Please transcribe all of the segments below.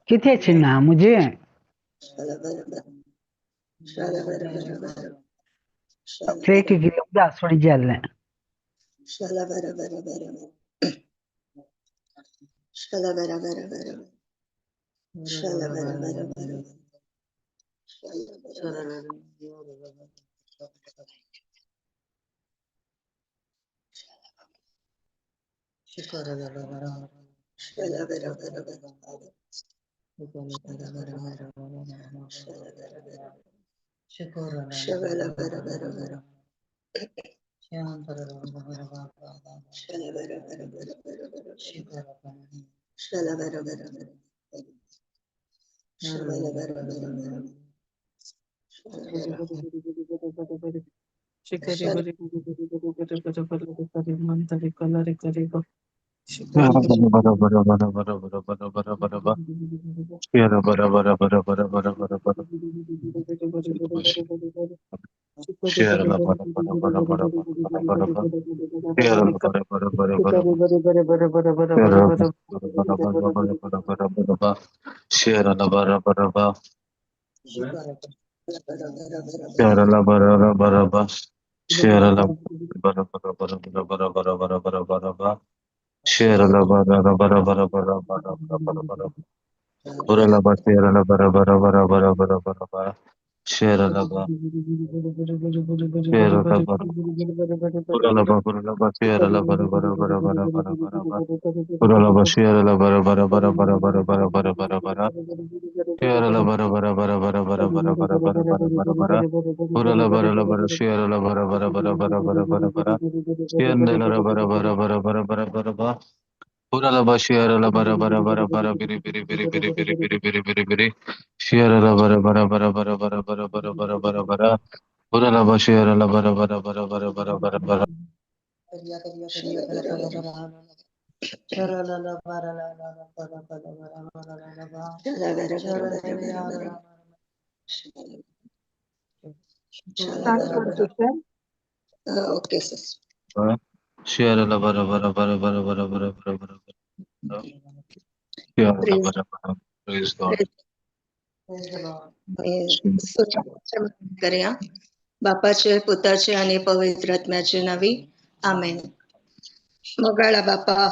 किथे चिन्ना मुझे फ्लेट थोड़ी जल है। Okay sir. करूया. बापाचे, पुताचे आणि पवित्र आत्म्याचे नावी, आमेन. मोगाळा बापा,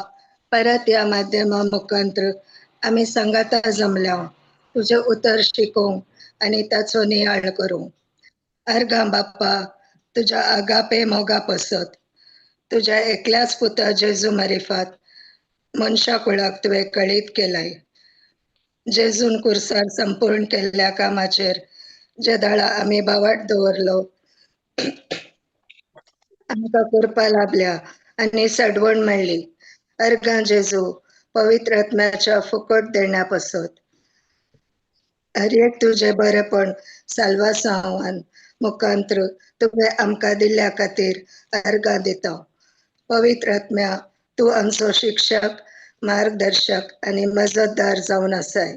परत या माध्यमा मुखांत्र आमी सांगाता जमल्या तुझे उतर शिकोवंक आनी ताचो नियाळ करूंक. अर्गां बापा, तुज्या आगापे मोगा पसत तुज्या एकल्याच पुता जेजू मारिफात मनशा कुळाक तुवें कळीत केलाय. जेजून कुर्सार संपूर्ण केल्ल्या कामाचेर जे दाळा आमी बावाट दवरलो आमकां कृपा लाभल्या आनी सडवण मेळ्ळी. अर्गां जेजू, पवित्र आत्म्याच्या फुकट देण्या पसत हर एक तुजें बरेपण साल्वासांवान मुखांत्र तुवें आमकां दिल्ल्या खातीर अर्गां दिता. पवित्र आत्म्या, तूं आमचो शिक्षक, मार्गदर्शक आनी मजतदार जावन आसाय.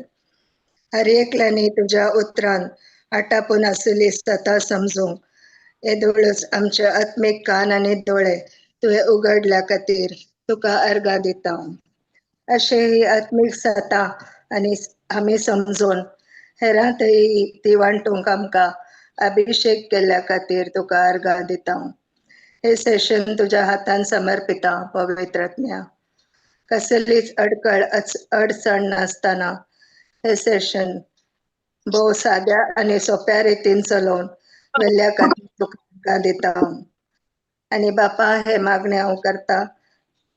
हर एकल्यांनी तुज्या उतरान आटापून आशिल्ली सता समजूंक येदोळच आमचे आत्मीक कान आनी दोळे तुवें उगडल्या खातीर तुका अर्गां दिता. अशें ही आत्मीक सता आनी आमी समजून हेरांतय ती वांटूंक आमकां अभिषेक केल्ल्या खातीर तुका अर्गां दिता. हे सेशन तुज्या हातान समर्पिता पवित्र आत्म्या. कसलीच अडकळ अडचण नासतना हे सेशन भोव साद्या आनी सोंप्या रितीन चलोवन वेल्ल्या खातीर तुका अर्गां दिता. आनी बापा, हे मागणें हांव करता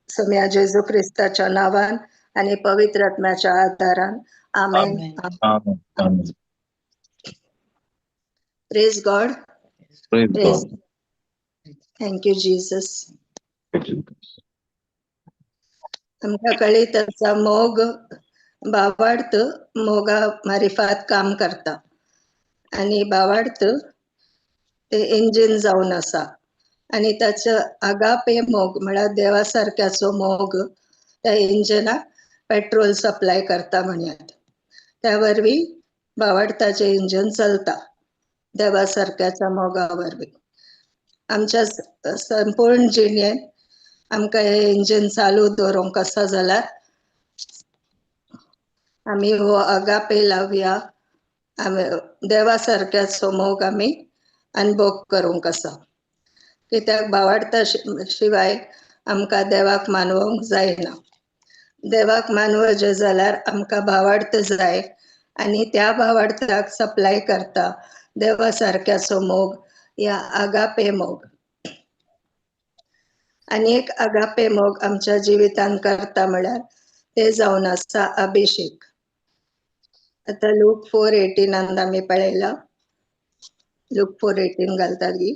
सोम्या जेजू क्रिस्ताच्या नांवान आनी पवित्र आत्म्याच्या आदारान, आमेन. Praise God. Praise. Thank you Jesus. आमकां कळीत आसा मोग भावार्थ मोगा मारिफात काम करता आनी भावार्थ ते इंजीन जावन आसा आनी ताचो आगापे मोग म्हळ्यार देवा सारक्याचो मोग त्या इंजनाक पेट्रोल सप्लाय करता म्हणयात. त्या वरवीं भावार्थाचें इंजन चलता देवा सारक्याच्या मोगा वरवीं. आमच्या संपूर्ण जिणेंत आमकां हें इंजन चालू दवरूंक आसा जाल्यार आमी हो आगापे लावया, आमी देवा सारक्याचो मोग आमी अनुभव करूंक आसा. कित्याक भावार्था शिवाय आमकां देवाक मानवंक जायना. देवाक मानवचें जाल्यार आमकां भावार्थ जाय आनी त्या भावार्थाक सप्लाय करता देवा सारक्याचो मोग या आगापे मोग. आनी एक आगापे मोग आमच्या जिवितान करता म्हळ्यार ते जावन आसा अभिषेक. आतां लूक 4:18 आमी पळयला. लूक 4:18 घालता गी.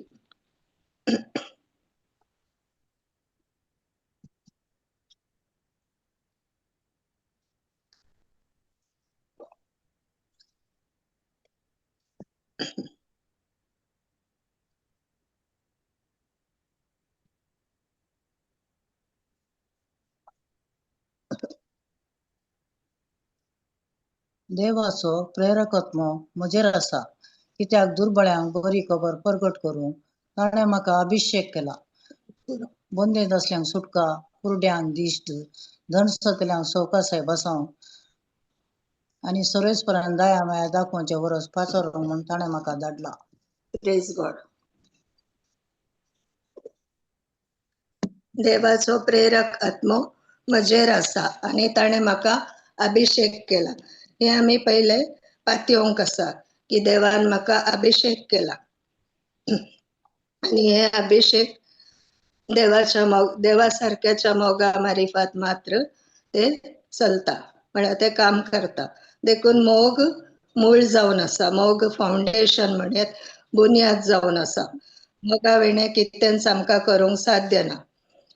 देवाचो प्रेरकत्मो म्हजेर आसा, कित्याक दुर्बळ्यांक बरी खबर परगट करूंक ताणें म्हाका अभिषेक केला. बंदेंत असल्यांक सुटका, कुरड्यांक दिश्ट, धनसतल्यांक सवकासाय बसावंक आनी सर्वेस्परान दया माया दाखोवचें वरस पाचारूंक म्हूण ताणें म्हाका धाडला. Praise God. देवाचो प्रेरक आत्मो म्हजेर आसा आनी ताणें म्हाका अभिषेक केला. हे आमी पयले पातयेवंक आसा की देवान म्हाका अभिषेक केला आनी हे अभिषेक देवाच्या मोग देवा सारक्याच्या मोगा मारिफात मात्र ते चलता, म्हळ्यार ते काम करता. देखून मोग मूळ जावन आसा, मोग फावंडेशन म्हणयात बुन्याद जावन आसा. मोगा विणें कितेंच आमकां करूंक साध्य ना.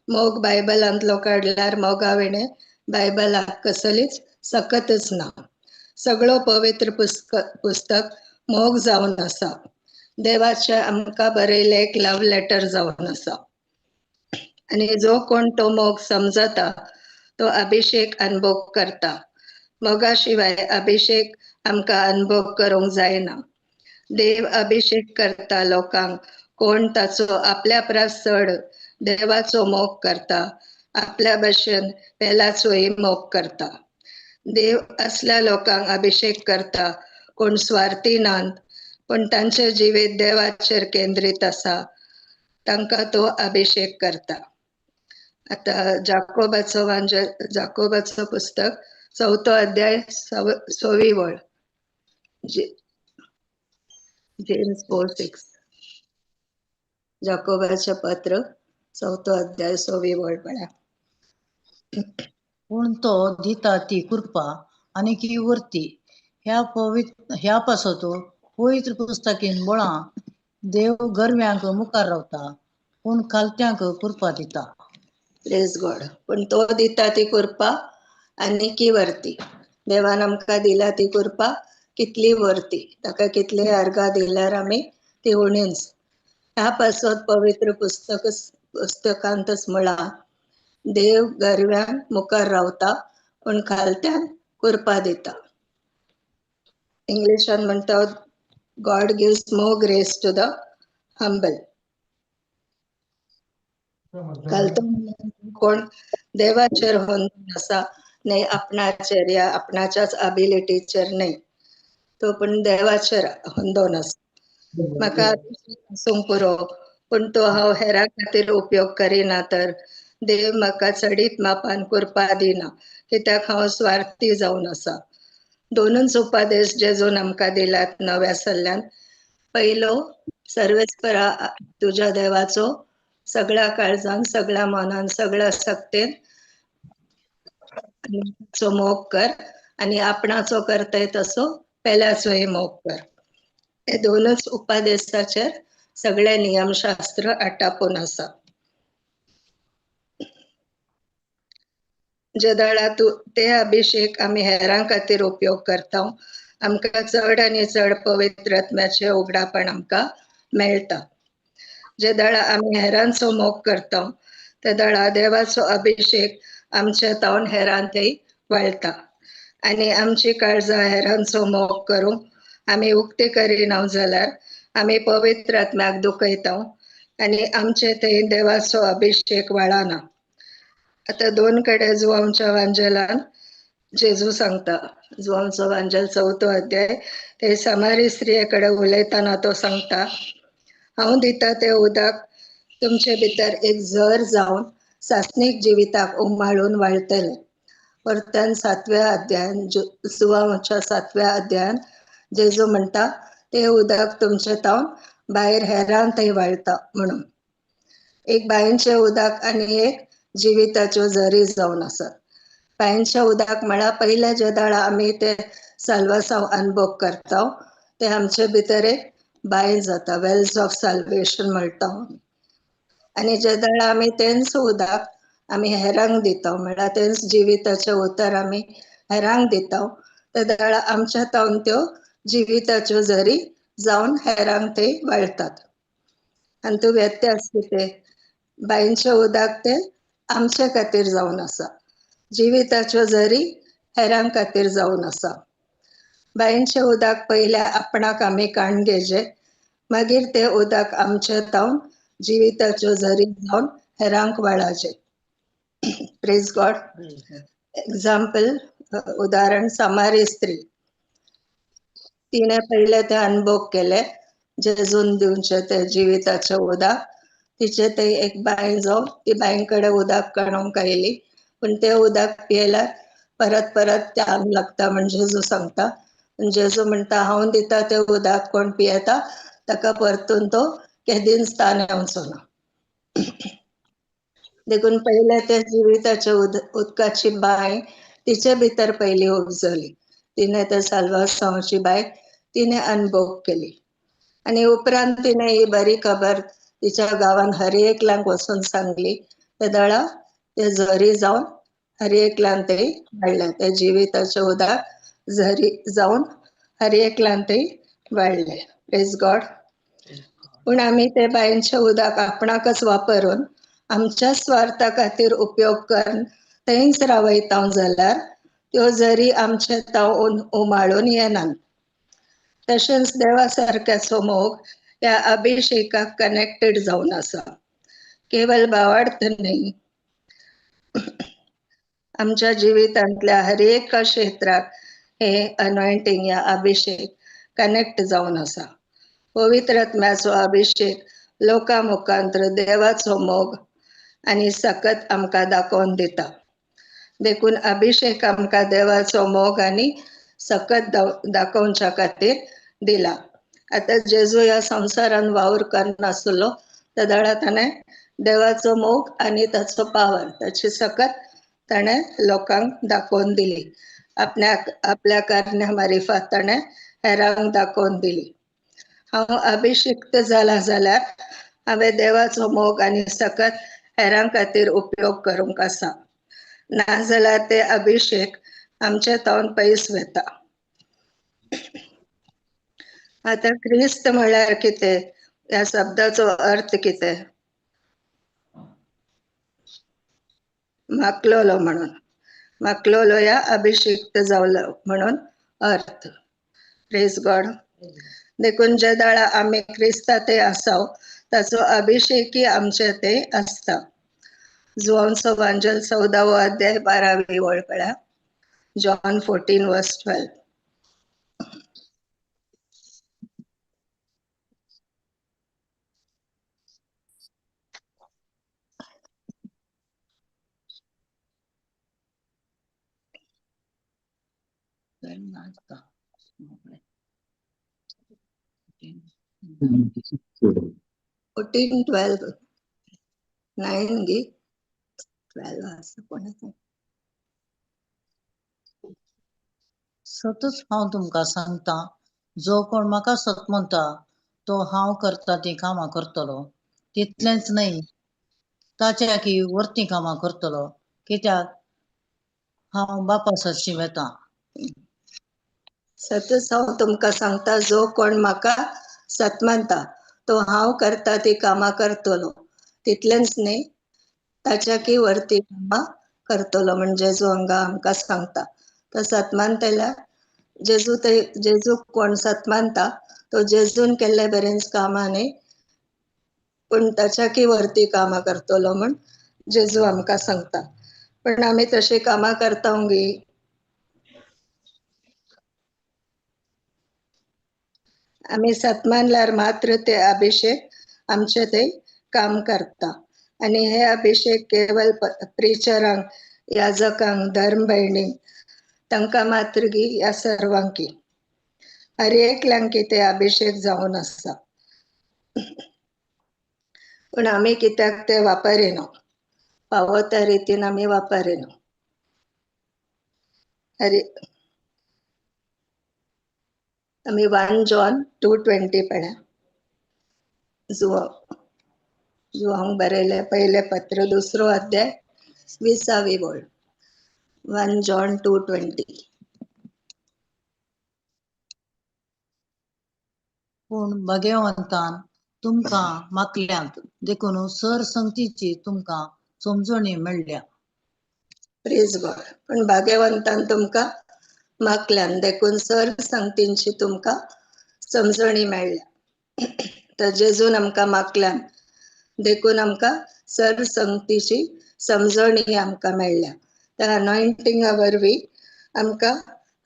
मोग बायबलांतलो काडल्यार मोगा विणें बायबलाक कसलीच सकतच ना. सगळो पवित्र पुस्तक मोग जावन आसा. देवाचे आमकां बरयलें एक लव्ह लेटर जावन आसा आनी जो कोण तो मोग समजता तो अभिषेक अनुभव करता. मोगा शिवाय अभिषेक आमकां अनुभव करूंक जायना. देव अभिषेक करता लोकांक कोण ताचो आपल्या परस चड देवाचो मोग करता, आपल्या भशेन पेलाचोय मोग करता. देव असल्या लोकांक अभिषेक करता कोण स्वार्थी नात पण तांचे जिवीत देवाचेर केंद्रीत आसा, तांकां तो अभिषेक करता. आतां जाकोबाचो जाकोबाचो पुस्तक 4 अध्याय 6वी वळ, जेम्स 4:6. जाकोबाचें पत्र 4 अध्याय 6वी वळ पळया. पूण तो दिता ती कृपा आनी की वर्ती ह्या पासत पवित्र पुस्तकीन बळां देव गरव्यांक मुखार रावता पूण खालत्यांक कृपा दिता. Praise God. पूण तो दिता ती कृपा आनी की वर्ती. देवान आमकां दिला ती कृपा कितली वर्ती, ताका कितले अर्गां दिल्यार आमी ती उणीच. ह्या पासत पवित्र पुस्तकांतच म्हळां देव गरव्यांक मुखार रावता पूण खालत्यांक कृपा दिता. इंग्लिशान म्हणटा God gives more grace to the humble. खालतो कोण देवाचेर होंदून आसा न्हय आपणाचेर या आपणाच्याच अबिलिटीचेर न्हय, तो पण देवाचेर होंदोन आसा. म्हाका आसूंक पुरो पूण तो हांव हेरा खातीर उपयोग करिना तर देव म्हाका चडीत मापान कृपा दिना, कित्याक हांव स्वार्थी जावन आसा. दोनूच उपदेश जेजून आमकां दिल्यात नव्या सल्ल्यान. पयलो, सर्वेस्परा तुज्या देवाचो सगळ्या काळजान, सगळ्या मनान, सगळ्या सक्तेन मोग कर आनी आपणाचो करताय तसो पेल्याचोय मोग कर. हे दोनूच उपदेशाचेर सगळे नियमशास्त्र आटापून आसा. जेदळा तूं ते अभिषेक आमी हेरां खातीर उपयोग करता, आमकां चड आनी चड पवित्र आत्म्याचें उगडापण आमकां मेळटा. जेदळा आमी हेरांचो मोग करता तेदळा देवाचो अभिषेक आमच्या तावन हेरां थंय वाळटा आनी आमची काळजां हेरांचो मोग करूंक आमी उक्ती करिना जाल्यार आमी पवित्र आत्म्याक दुखयता आनी आमचे थंय देवाचो अभिषेक वाळना. आतां दोन कडेन जुवांच्या वांजेलान जेजू सांगता, जुवांचो वांजेल 4थो अध्याय, ते समारी स्त्रिये कडेन उलयतना तो सांगता, हांव दिता तें उदक तुमचे भितर एक झर जावन सासणीक जिविताक उमाळून वाळटलें. परत्यान 7व्या अध्यायान, जुवांच्या 7व्या अध्यायान जेजू म्हणटा ते उदक तुमचे तावन भायर हेरान थंय वाळटा म्हणून. एक बांयचें उदक आनी एक जिविताच्यो झरी जावन आसात. बांयचें उदक म्हळ्यार पयल्या जे दळा आमी ते साल्वासांव अनुभव करता ते आमचे भितर एक बांय जाता, वेल्स ऑफ साल्वेशन म्हणटा. आनी जे दळा आमी तेंच उदक आमी हेरांक दिता, म्हळ्यार तेंच जिविताचें उतर आमी हेरांक दिता, ते दळा आमच्या तावन त्यो जिविताच्यो झरी जावन हेरांक थंय वाळटात. आनी तूं व्यत्यास कितें, बांयचें उदक तें आमचे खातीर जावन आसा, जिविताच्यो झरी हेरां खातीर जावन आसा. बांयचें उदक पयल्या आपणाक आमी काण घेजे, मागीर तें उदक आमचे तावन जिविताच्यो झरी जावन हेरांक वाळाचे. Praise God. Example, उदाहरण, समारी स्त्री, तिणें पयले ते अनुभव केले जेजून दिवचे ते जिविताचें उदक. तिचे ते एक बांय जावन ती बांय कडेन उदक काडूंक आयली, पूण तें उदक पियेल्यार परत परत तान लागता म्हण जेजू सांगता. जेजू म्हणटा हांव दिता तें उदक कोण पियेता ताका परतून तो केदींच तान येवचो ना. देखून पयले ते जिविताचे उदकाची बांय तिचे भितर पयली उपजली, तिणें ते साल्वासांवची बांय तिणें अनुभव केली आनी उपरांत तिणें ही बरी खबर तिच्या गांवान हर एकल्यांक वचून सांगली. ते दळा ते झरी जावन हर एकल्यान ते वाडलें, ते जिविताचें उदक झरी जावन हर एकल्यान ते वाडलें. Praise God. पूण आमी ते बांयचें उदक आपणाकच वापरून आमच्या स्वार्था खातीर उपयोग करून थंयच रावयता जाल्यार त्यो झरी आमचे तावन उमाळून येनात. तशेंच देवा सारक्याचो मोग ह्या अभिषेकाक कनेक्टेड जावन आसा, केवल भावार्थ न्हय. आमच्या जिवितांतल्या हर एका क्षेत्राक हे अनॉयंटींग या अभिषेक कनेक्ट जावन आसा. पवित्र आत्म्याचो अभिषेक लोकां मुखांत्र देवाचो मोग आनी सकत आमकां दाखोवन दिता. देखून अभिषेक आमकां देवाचो मोग आनी सकत दाखोवच्या खातीर दिला. आतां जेजू ह्या संवसारान वावर करनासलो तेदळा ताणें देवाचो मोग आनी ताचो पावर, ताची सकत ताणें लोकांक दाखोवन दिली. आपल्याक आपल्या कारण्या मारिफात ताणें हेरांक दाखोवन दिली. हांव अभिषिक्त जाला जाल्यार हांवें देवाचो मोग आनी सकत हेरां खातीर उपयोग करूंक आसा, नाजाल्यार ते अभिषेक आमचे तावन पयस वता. आतां क्रिस्त म्हळ्यार कितें, ह्या शब्दाचो अर्थ कितें? माकलोलो म्हणून, माकलोलो ह्या अभिषिक्त जावलो म्हणून अर्थ. Praise God. देखून जे दाळा आमी क्रिस्ता ते आसाव ताचो अभिषेकय आमचे ते आसता. जुवांचो वांजेल 14वो अध्याय 12वी वळ पळया, जॉन 14 वर्स 12. Fourteen 12 9 गी 12 आसा कोणाचो. सतच हांव तुमकां सांगता, जो कोण म्हाका सत म्हणटा तो हांव करता तीं कामां करतलो, तितलेंच न्हय ताच्या की वरतीं कामां करतलो, कित्याक हांव बापा सरशी वेता. सतच हांव तुमकां सांगता, जो कोण म्हाका सत मानता तो हांव करता ती कामां करतलो, तितलेंच न्ही ताच्याकी वरती कामां करतलो. म्हण जेजू हांगा आमकां सांगता. तो सत मानतल्या जेजू ते जेजू कोण सत मानता तो जेजून केल्ले बरेंच कामां न्ही पूण ताच्याकी वरती कामां करतलो म्हण जेजू आमकां सांगता. पण आमी तशी कामां करता गी? आमी सतमानल्यार मात्र ते अभिषेक आमचे ते काम करता. आनी हे अभिषेक केवल प्रिचरांक, याजकांक, धर्म भयणींक तांकां मात्र गी ह्या सर्वांकी हर एकल्यांकी ते अभिषेक जावन आसा. पूण आमी कित्याक ते वापरिना, फावो त्या रितीन आमी वापरिना. हरी आमी 1 John 2:20 पळया. जुवांक बरयलें पयलें पत्र 2 अध्याय 20वी ओळ. 1 John 2:20. पूण भाग्यवंतान तुमकां मागल्यांत देखून सर संगतीची तुमकां समजणी मेळ्ळ्या. प्रेज गॉड. पूण भाग्यवंतान तुमकां मागल्यान देखून सर संगतींची तुमकां समजणी मेळ्ळ्या. तर जेजून आमकां मागल्यान देखून आमकां सर संगतीची समजणी आमकां मेळ्ळ्या. त्या अनॉयंटिंगा वरवीं आमकां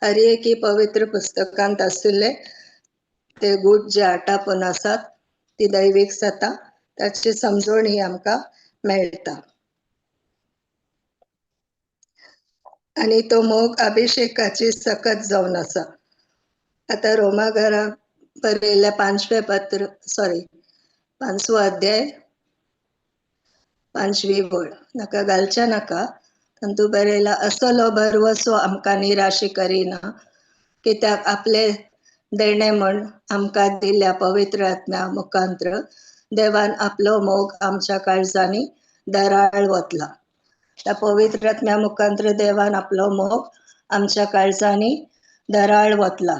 हर एकी पवित्र पुस्तकांत आशिल्ले ते गूट जे आटापून आसात ती दैवीक सता ताची समजणी आमकां मेळटा. आनी तो मोग अभिषेकाची सकत जावन आसा. आतां रोमा घरा बरयल्ल्या 5वें पत्र 5वो अध्याय 5वी ओळ. नाका घालच्या नाका. तातूंत बरयला, असलो भरवसो आमकां निराशी करिना, कित्याक आपले देणे म्हण आमकां दिल्ल्या पवित्र आत्म्या मुखांत्र देवान आपलो मोग आमच्या काळजांनी दराळ वतला. त्या पवित्र आत्म्या मुखांत्र देवान आपलो मोग आमच्या काळजांनी दराळ वतला.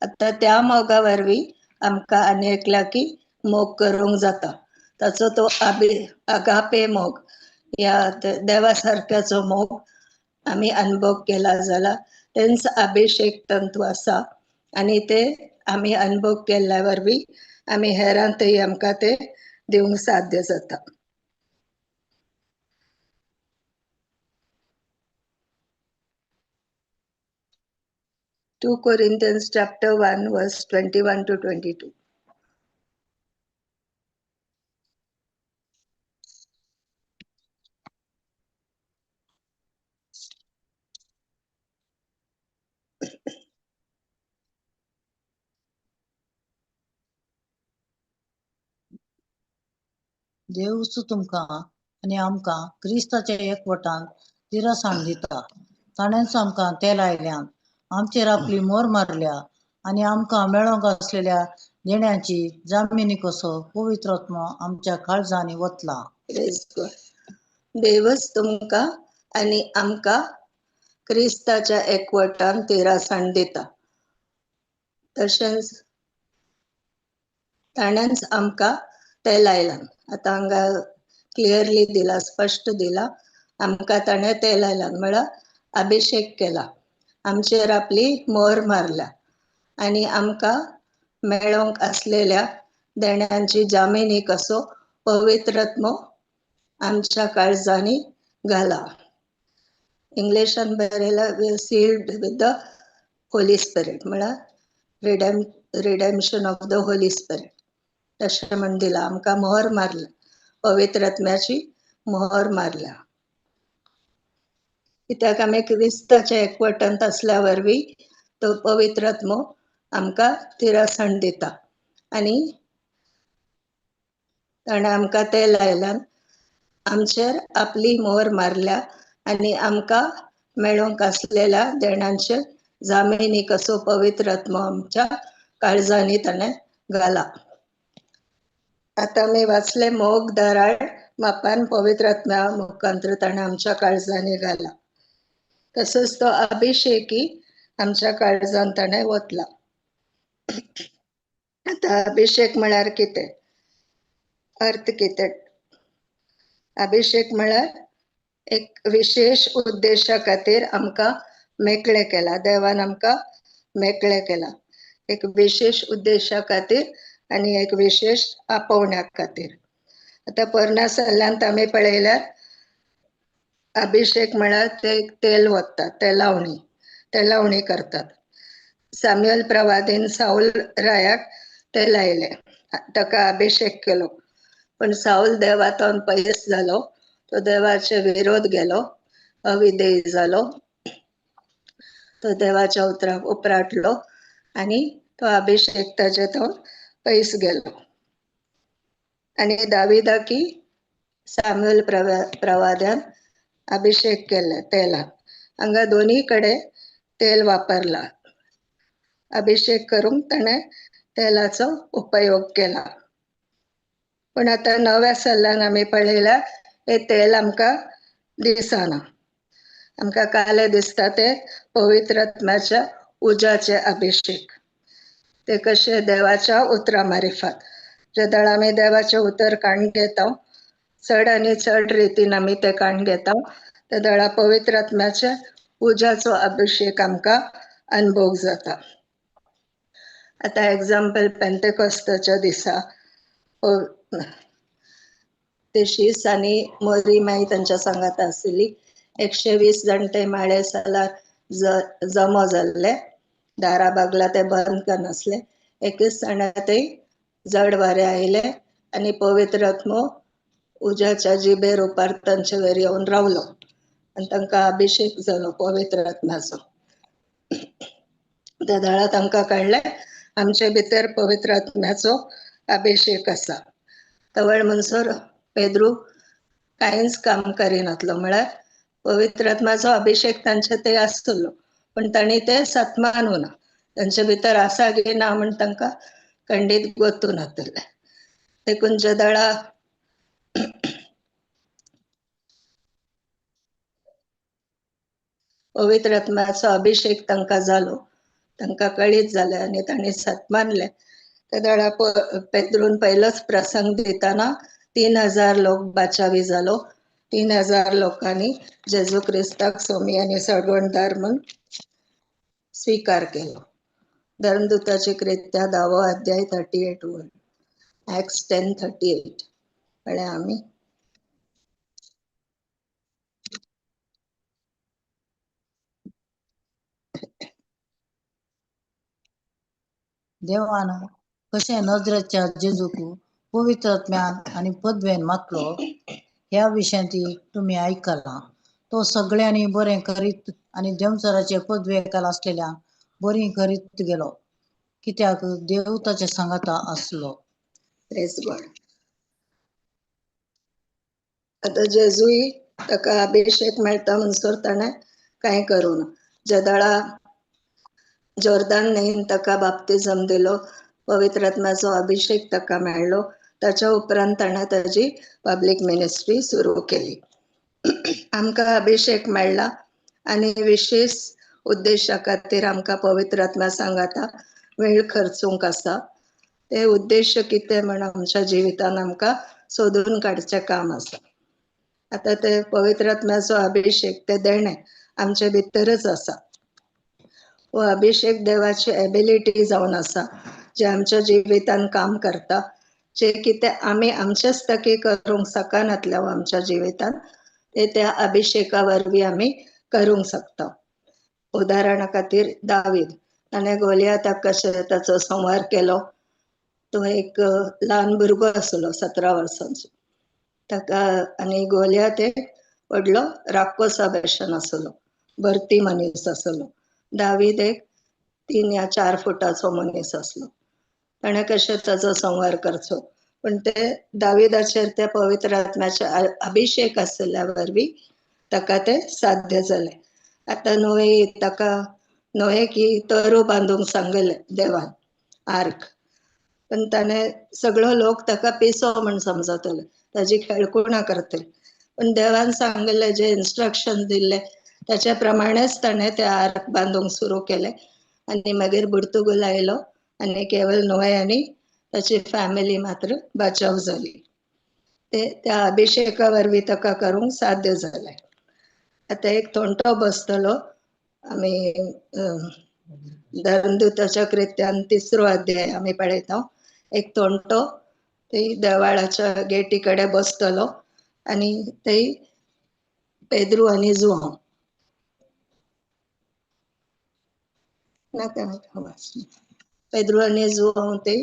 आतां त्या मोगा वरवीं आमकां आनी एकल्याकी मोग करूंक जाता. ताचो तो आगापे मोग ह्या देवा सारक्याचो मोग आमी अनुभव केला जाल्यार तेंच अभिषेक तंत्व आसा. आनी ते आमी अनुभव केल्ल्या वरवीं आमी हेरांतय आमकां ते दिवंक साध्य जाता. 2 Corinthians chapter 1 verse 21 to 22. देवूच तुमकां आनी आमकां क्रिस्ताच्या एकवटान तिरसाण दिता. ताणेंच आमकां तेल आयल्यान, आमचेर आपली मोर मारल्या आनी आमकां मेळोंक आसलेल्या देण्याची जामिनी कसो पवित्र आत्मो आमच्या काळजांनी वतला. देवच तुमकां आनी आमकां क्रिस्ताच्या एकवटान तिरसाण दिता. तशेंच ताणेंच आमकां तेल आयलां. आतां हांगा क्लियरली दिला, स्पश्ट दिला, आमकां ताणें तेल आयलां म्हळ्यार अभिषेक केला, आमचेर आपली मोर मारल्या आनी आमकां मेळोंक आसलेल्या देण्यांची जामिनी कसो पवित्र आत्मो आमच्या काळजांनी घाला. इंग्लिशान बरयला sealed with the Holy Spirit, म्हळ्यार redemption of the Holy Spirit तशें म्हण दिला. आमकां मोहर मारल्या, पवित्र आत्म्याची मोहर मारल्या. कित्याक आमी क्रिस्ताच्या एकवटांत आसल्या वरवीं तो पवित्र आत्मो आमकां तिरसाण दिता आनी ताणें आमकां तेल आयल्यान आमचेर आपली मोहर मारल्या आनी आमकां मेळोंक आसलेल्या देणांचे जामिनी कसो पवित्र आत्मो आमच्या काळजांनी ताणें घाला. आतां आमी वाचले मोग दराळ मापान पवित्र आत्म्या मुखांत्र ताणें आमच्या काळजांनी घाला. तसोच तो अभिषेकी आमच्या काळजान ताणें वतला. आतां अभिषेक म्हळ्यार कितें, अर्थ कितें? अभिषेक म्हळ्यार एक विशेश उद्देशा खातीर आमकां मेकळे केला, देवान आमकां मेकळे केला एक विशेश उद्देशा खातीर आनी एक विशेश आपोवण्या खातीर. आतां पोरण्या सल्ल्यांत आमी पळयल्यार अभिषेक म्हळ्यार ते तेल वता, तेलावणी, तेलावणी करतात. साम्युएल प्रवादीन साऊल रायाक तेल लायलें, ताका अभिषेक केलो, पण साऊल देवातून पयस जालो, तो देवाचे विरोध गेलो, अविधेयी जालो, तो देवाच्या उतराक उपराटलो आनी तो अभिषेक ताजे तो पयस गेलो. आनी दाविदाकी साम्युएल प्रवाद्यान अभिषेक केले तेलान. हांगा दोनी कडेन तेल वापरला, अभिषेक करूंक ताणें तेलाचो उपयोग केला. पण आतां नव्या सल्ल्यान आमी पळयल्यार हे तेल आमकां दिसना, आमकां काले दिसता ते पवित्र आत्म्याच्या उज्याचे अभिषेक. ते कशे देवाच्या उतरा मारिफात, जेदळ आमी देवाचें उतर काडून घेता, चड आनी चड रितीन आमी ते काडून घेता, तेदळा पवित्र आत्म्याच्या उज्याचो अभिषेक आमकां अनुभव जाता. आतां एग्जाम्पल पेंतेकोस्ताच्या दिसा ते शीस आनी मोरी माई तांच्या सांगात आशिल्ली, 120 जाण ते माळे सालार जमो जाल्ले, दारा बागला ते बंद करनासले. एकच जाणा ते जड वारें आयले आनी पवित्र आत्मो उज्याच्या जिबे रुपार तांचे वयर येवन रावलो आनी तांकां अभिषेक जालो पवित्र आत्म्याचो. त्या दळा तांकां कळ्ळें आमचे भितर पवित्र आत्म्याचो अभिषेक आसा. तवळ म्हणसर पेद्रू कांयच काम करिनातलो, म्हळ्यार पवित्र आत्म्याचो अभिषेक तांचे ते आसतलो, पण तांणी ते सत्मानू ना, तांचे भितर आसा गे ना म्हण तांकां खंडीत गोतू नातले. देखून जेदळा पवित्र आत्म्याचो अभिषेक तांकां जालो, तांकां कळीत जालें आनी तांणी सत्मानलें. तेदळा पेद्रून पयलोच प्रसंग दितना 3000 लोक बाचावी जालो. 3000 लोकांनी जेजू क्रिस्ताक स्वामी आनी सडवणदार म्हूण स्वीकार केलो. धर्मदूताची कृत्या 10वो अध्याय 38 वर, Acts 10:38 पळया आमी. देवान कशें नजरेच्या जेजूक पवित्र आत्म्यान आनी पदवेन मातलो ह्या विशयांत तुमी आयकलां. तो सगळ्यांनी बरें करीत आनी देंवचाराचे पदवेकाल आसलेल्या बरी करीत गेलो, कित्याक देव ताचे सांगाता आसलो. Praise God. आतां जेजूय ताका अभिषेक मेळटा म्हणसर ताणें कांय करूं ना. जेदळा जोर्दान न्हंयेन ताका बाप्तिजम दिलो, पवित्र आत्म्याचो अभिषेक ताका मेळ्ळो, ताच्या उपरांत ताणें ताजी पब्लीक मिनिस्ट्री सुरू केली. आमकां अभिषेक मेळ्ळा आनी विशेश उद्देशा खातीर आमकां पवित्र आत्म्या सांगाता वेळ खर्चूंक आसा. ते उद्देश कितें म्हण आमच्या जिवितान आमकां सोदून काडचें काम आसा. आतां ते पवित्र आत्म्याचो अभिषेक ते देणें आमचे भितरच आसा. हो अभिषेक देवाची एबिलिटी जावन आसा, जे आमच्या जिवितान काम करता, जे कितें आमी आमचेच तकी करूंक शकनातले आमच्या जिवितान, ते त्या अभिषेका वरवीं आमी करूंक शकता. उदाहरणा खातीर दावीद, ताणें गोलियाताक कशें ताचो संहार केलो. तो एक ल्हान भुरगो आसलो 17 वर्सांचो ताका, आनी गोलियात एक व्हडलो राक्कोसा भशेन आसलो, भरती मनीस आसलो. दावीद एक 3 या 4 फुटाचो मनीस आसलो. ताणें कशें ताचो संहार करचो, पण ते दाविदाचेर त्या पवित्र आत्म्याचे अभिषेक आशिल्ल्या वरवीं ताका ते साध्य जालें. आतां नोये, ताका नोये की तरू बांदूंक सांगलें देवान आर्क, पण ताणें सगळो लोक ताका पिसो म्हण समजतले, ताजी खेळकुणां करतले, पण देवान सांगलें, जे इन्स्ट्रक्शन दिल्ले ताच्या प्रमाणेच ताणें ते आर्क बांदूंक सुरू केलें आनी मागीर बुडतुगूल आयलो आनी केवल नोय आनी ताची फॅमिली मात्र बाचाव जाली. ते त्या अभिषेका वरवीं ताका करूंक साध्य जालें. आतां एक थोंटो बसतलो आमी धर्मदूताच्या कृत्यान 3रो अध्याय आमी पळयता. एक तोंटो थंय देवाळाच्या गेटी कडेन बसतलो आनी थंय पेद्रू आनी जुआंव नाका पेद्रू आनी जुआंव ते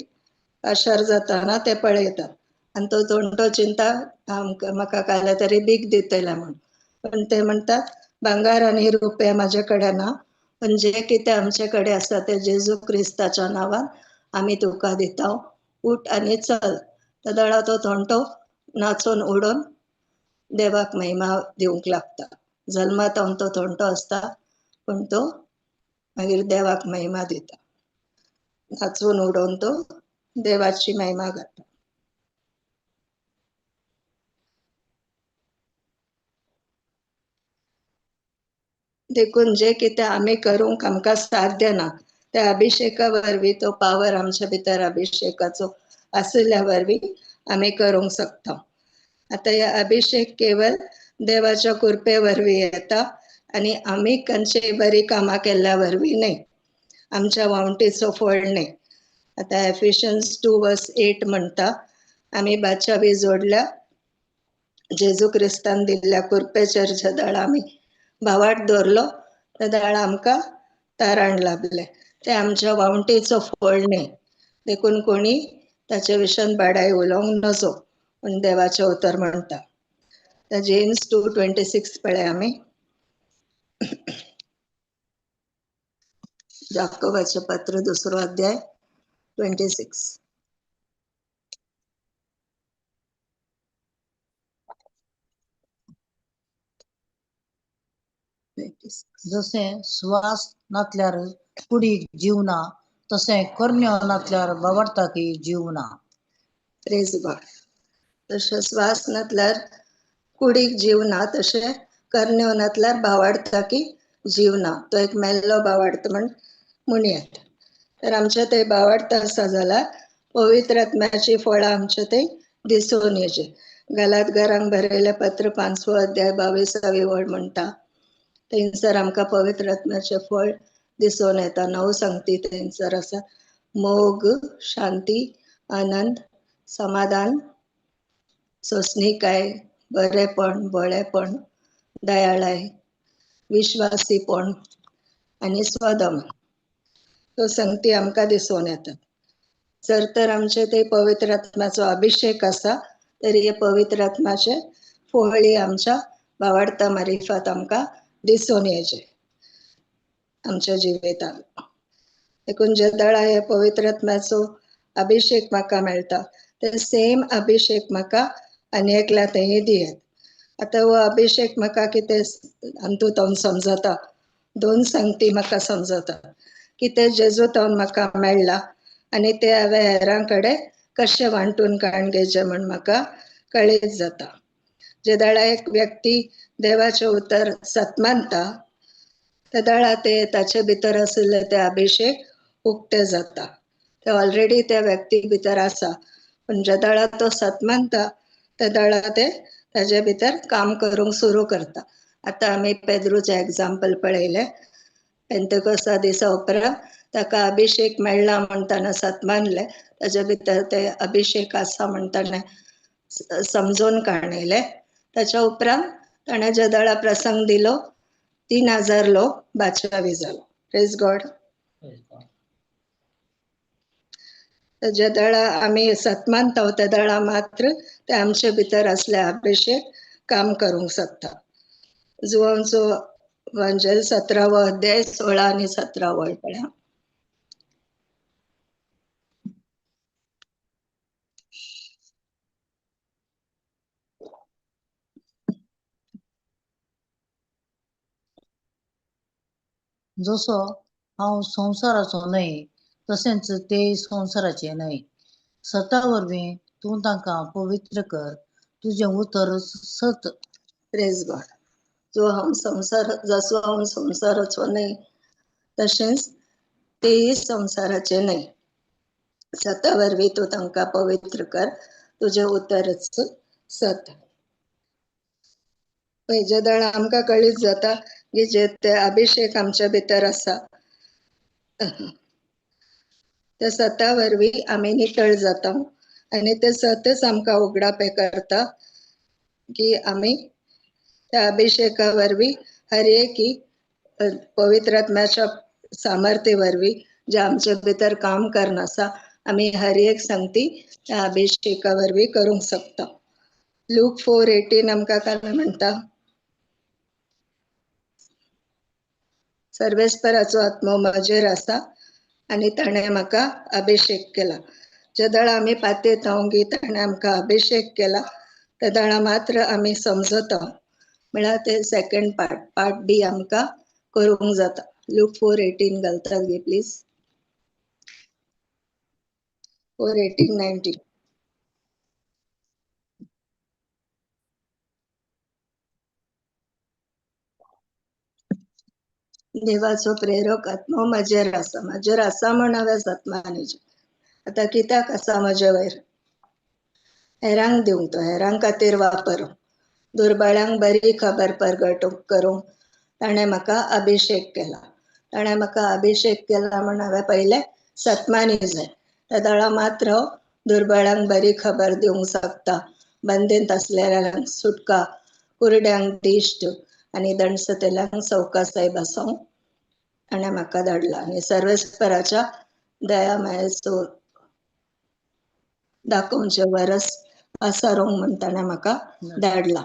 पाशार जाताना ते पळयतात आनी तो तोंटो चिंता आमकां म्हाका काल्या तरी भीक दितले म्हूण, पण ते म्हणटात भांगर आनी रुपया म्हाजे कडेन ना, पण जे कितें आमचे कडेन आसा ते जेजू क्रिस्ताच्या नांवान आमी तुका दिता, उठ आनी चल. तेदळा तो तोंटो नाचून उडोवन देवाक महिमा दिवंक लागता. जल्मात तो तोंटो आसता पण तो मागीर देवाक महिमा दिता, नाचून उडोवन तो देवाची महिमा गाता. देखून जे कितें आमी करूंक आमकां साध्य ना त्या अभिषेका वरवीं तो पावर आमच्या भितर अभिषेकाचो आशिल्ल्या वरवीं आमी करूंक शकता. आतां हे अभिषेक केवल देवाच्या कृपे वरवीं येता आनी आमी खंयचीय बरी कामां केल्ल्या वरवीं न्हय, आमच्या वावटीचो फळ न्हय. आतां एफिशियन्स 2:8 म्हणटा आमी बाचावी जोडल्या जेजू क्रिस्तान दिल्ल्या कृपेचेर जेदळ आमी भावाट दवरलो तेदळ आमकां तारण लाभलें. तें आमच्या वावटीचो फळ न्हय, देखून कोणी ताचे विशयान बाडाय उलोवंक नजो म्हूण देवाचें उतर म्हणटा. जेम्स 2:26 पळय आमी, जाकोबाचें पत्र 2 अध्याय 26. जशें श्वास नातल्यार कुडीक जीव ना तशें करण्यो नातल्यार बावडटाकी जीव ना. प्रेज गॉड. तशें श्वास नातल्यार कुडीक जीव ना तशें करण्यो नातल्यार भावाडटाकी जीव ना. तो एक मेल्लो भावार्थ म्हण म्हणयात. तर आमचे ते भावार्थ आसा जाल्यार पवित्र आत्म्याची फळां आमचे ते दिसून येचे. गलातकारांक बरयलें पत्र 5 अध्याय 22 वळ म्हणटा थंयसर आमकां पवित्र आत्म्याचें फळ दिसून येता. 9 संगती थंयसर आसा, मोग, शांती, आनंद, समाधान, सोंसणीकाय, बरेपण, भोळेपण, दयाळाय, विश्वासीपण आनी स्वदम. तो संगती आमकां दिसून येतात. जर तर आमचे ते पवित्र आत्म्याचो अभिषेक आसा तर हे पवित्र आत्म्याचे फळी आमच्या भावार्था मारिफात आमकां दिसून येचे आमच्या जिवितांत. देखून जेदळा हे पवित्र आत्म्याचो अभिषेक म्हाका मेळटा ते सेम अभिषेक म्हाका आनी एकल्या थंय दियात. आतां हो अभिषेक म्हाका कितें अंतू समजता, 2 संगती म्हाका समजता की ते जेजू तावन म्हाका मेळ्ळा आनी ते हांवें हेरां कडेन कशें वांटून काडून घेवचें म्हूण म्हाका कळीत जाता. जेदळा एक व्यक्ती देवाचें उतर सत मानता तेदळा ते ताचे भितर आशिल्ले ते अभिषेक उक्ते जाता. ते ऑलरेडी त्या व्यक्ती भितर आसा, पण जेदळा तो सत मानता तेदळा ते ताजे भितर काम करूंक सुरू करता. आतां आमी पेद्रूचें एग्जाम्पल पळयलें. पेंतेकोस्ता दिसा उपरांत ताका अभिषेक मेळ्ळा म्हूण ताणें सत मानलें, ताजे भितर ते अभिषेक आसा म्हूण ताणें समजून काडलें. ताच्या उपरांत ताणें जेदळा प्रसंग दिलो 3000 लोक बाचावी जालो. Praise God. जेदळा आमी सत मानता तेदळा मात्र ते आमचे भितर आसले अभिषेक काम करूंक शकता. जुवांचो वांजेल 17 अध्याय 16 आनी 17 वळ पळया. जसो हांव संवसाराचो न्हय तशेंच ते संवसाराचे न्हय, सता वरवीं तूं तांकां पवित्र कर, तुजें उतर सत. Praise God. जो हांव संवसार जसो हांव संवसाराचो न्हय तशेंच तेय संवसाराचे न्हय. सता वरवीं तूं तांकां पवित्र कर, तुजें उतरच सत. पळय जेदळ आमकां कळीत जाता की जे ते अभिषेक आमच्या भितर आसा त्या सता वरवीं आमी नितळ जाता आनी ते सतच आमकां उगडापें करता की आमी त्या अभिषेका वरवीं हर एक पवित्र आत्म्याच्या सामर्थ्य वरवीं जे आमचे भितर काम करना आसा आमी हर एक संगती त्या अभिषेका वरवीं करूंक शकता. लूक 4:18 आमकां काय म्हणटा, सर्वेस्पराचो आत्मो म्हजेर आसा आनी ताणें म्हाका अभिषेक केला. जेदळ आमी पातेता की ताणें आमकां अभिषेक केला तेदळा मात्र आमी समजता, म्हळ्यार ते सेकंड पार्ट, पार्ट बी आमकां करूंक जाता. लूक 4:18 घालतात गे प्लीज, 4:18-19. देवाचो प्रेरक आत्मो म्हजेर आसा, म्हजेर आसा म्हण हांवें सतमानीचे. आतां कित्याक आसा म्हजे वयर? हेरांक दिवंक, तो हेरांक खातीर वापरूंक, दुर्बळ्यांक बरी खबर परगट करूंक ताणें म्हाका अभिषेक केला. ताणें म्हाका अभिषेक केला म्हण हांवें पयलें सतमानी जाय. तेदळा मात्र दुर्बळ्यांक बरी खबर दिवंक शकता, बंदींत आसलेल्यांक सुटका, कुरड्यांक दिश्ट आनी दणसतेल्यांक सवकासाय बसोवंक ताणें म्हाका धाडला. आनी सर्वेस्पराच्या दया मायेचो दाखोवचें वरस पसारोंक म्हण ताणें म्हाका धाडला.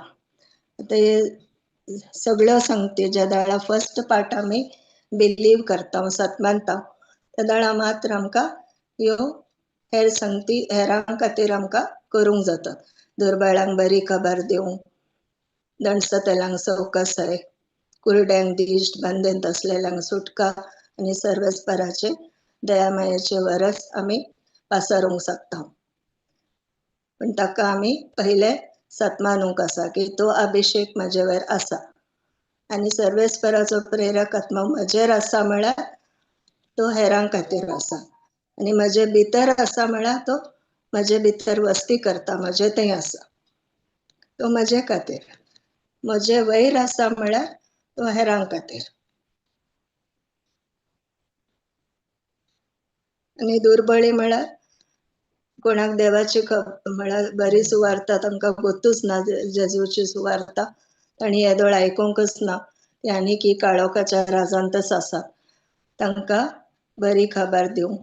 आतां हे सगळ्यो सांगते ज्या दाळा फर्स्ट पार्ट आमी बिलीव करता, सत मानता, त्या दाळा मात्र आमकां ह्यो हेर संगती हेरां खातीर आमकां करूंक जाता. दुर्बळांक बरी खबर दिवंक, दणसतेल्यांक सवकासाय, कुरड्यांक दिश्ट, बंदेंत आसलेल्यांक सुटका आनी सर्वेस्पराचे दयामायेचे वरस आमी पासारूंक शकता. पण ताका आमी पयले सतमानूंक आसा की तो अभिषेक म्हजे वयर आसा आनी सर्वेस्पराचो प्रेरक आत्मा म्हजेर आसा म्हळ्यार तो हेरां खातीर आसा आनी म्हजे भितर आसा म्हळ्यार तो म्हजे भितर वस्ती करता, म्हजे थंय आसा, तो म्हजे खातीर. म्हजे वयर आसा म्हळ्यार तो हेरां खातीर. आनी दुर्बळी म्हळ्यार कोणाक देवाची म्हळ्यार बरी सुवार्ता तांकां गोतूच ना, जेजूची सुवार्ता तांणी येदोळ आयकूंकच ना, ती आनी की काळोखाच्या राजांतच आसा, तांकां बरी खबर दिवंक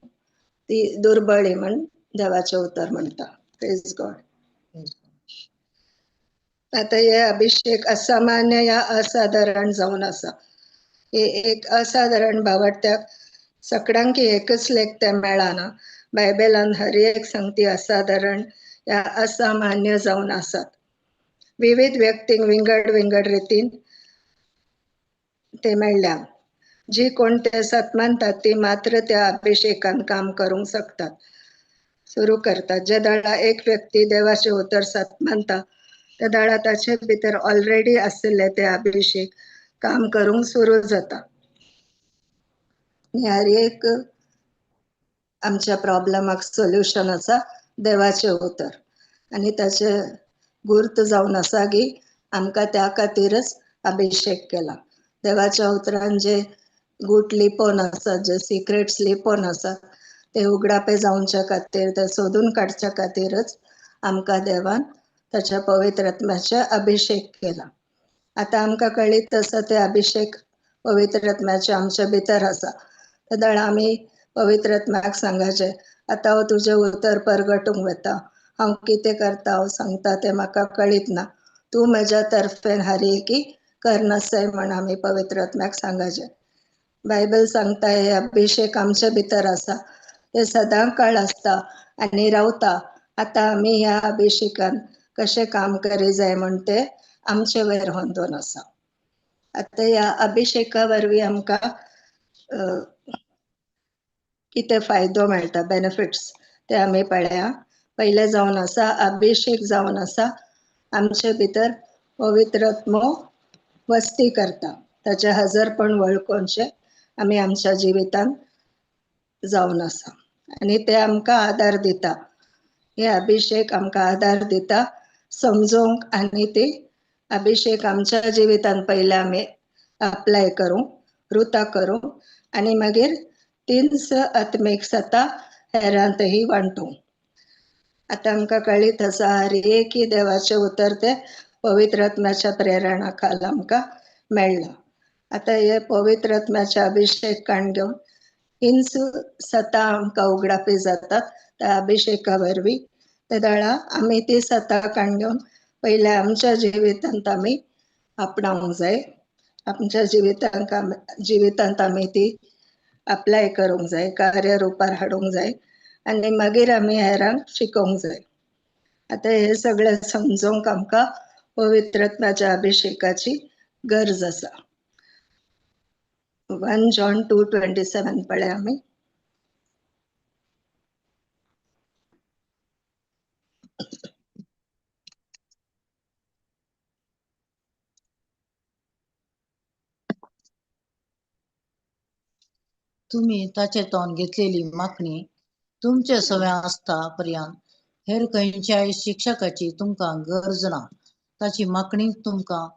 ती दुर्बळी म्हण देवाचें उतर म्हणटा. Praise God. आतां हे अभिषेक असामान्य या असाधारण जावन आसा. हे एक असाधारण भावार्थ्याक सगळ्यांक एकच लेख ते मेळना. बायबलान हर एक संगती असाधारण या असामान्य जावन आसात. विविध व्यक्तींक विंगड विंगड रितीन ते मेळ्ळ्या. जी कोण ते सतमानतात ती मात्र त्या अभिषेकान काम करूंक शकतात, सुरू करतात. जे दळा एक व्यक्ती देवाचे उतर सतमानता त्या दळा ताचे भितर ऑलरेडी आशिल्ले ते अभिषेक काम करूंक सुरू जाता. हर एक आमच्या प्रॉब्लमाक सोल्युशन आसा देवाचें उतर आनी ताचे गुर्त जावन आसा की आमकां त्या खातीरच अभिषेक केला. देवाच्या उतरान जे गूट लिपोवन आसात, जे सिक्रेट्स लिपोवन आसात ते उगडापे जावच्या खातीर, ते सोदून काडच्या खातीरच आमकां देवान ताच्या पवित्र आत्म्याचे अभिषेक केला. आतां आमकां कळीत आसा ते अभिषेक पवित्र आत्म्याचे आमच्या भितर आसा. तेदळ आमी पवित्र आत्म्याक सांगाचें, आतां हांव तुजें उतर परगटूंक वता, हांव कितें करता हांव सांगता तें म्हाका कळीत ना, तूं म्हज्या तर्फेन हर एकी करनासय म्हण आमी पवित्र आत्म्याक सांगाचें. बायबल सांगता हे अभिषेक आमचे भितर आसा, ते सदां काळ आसता आनी रावता. आतां आमी ह्या अभिषेकान कशें काम करी जाय म्हण ते आमचे वयर होंदोन आसा. आतां ह्या अभिषेका वरवीं आमकां कितें फायदो मेळटा, बेनिफिट्स, ते आमी पळया. पयले जावन आसा अभिषेक जावन आसा आमचे भितर पवित्र आत्मो वस्ती करता. ताचें हजरपण वळखूनशें आमी आमच्या जिवितांत जावन आसा आनी ते आमकां आदार दिता. हे अभिषेक आमकां आदार दिता समजूंक आनी ती अभिषेक आमच्या जिवितांत पयले आमी अप्लाय करूंक, रुता करूंक आनी मागीर तीच आत्मीक सता हेरांतही वांटूंक. आतां आमकां कळीत आसा हर एक देवाचें उतर तें पवित्र आत्म्याच्या प्रेरणा खाला आमकां मेळ्ळां. आतां हे पवित्र आत्म्याचे अभिषेक काण घेवन हिंच सता आमकां उगडापी जातात त्या अभिषेका वरवीं. ते वेळा आमी ती सता काण घेवन पयले आमच्या जिवितांत आमी आपणावंक जाय. आमच्या जिवितांत आमी ती अप्लाय करूंक जाय, कार्यरुपार हाडूंक जाय आनी मागीर आमी हेरांक शिकोवंक जाय. आतां हें सगळें समजूंक आमकां पवित्र आत्म्याच्या अभिषेकाची गरज आसा. 1 John 2:27 पळय आमी. तुम्ही ताचे तोंड घेतलेली मागणी तुमचे सव्या आसता पर्यंत हेर खंयच्याय शिक्षकाची तुमकां गरज ना. ताची मागणी तुमकां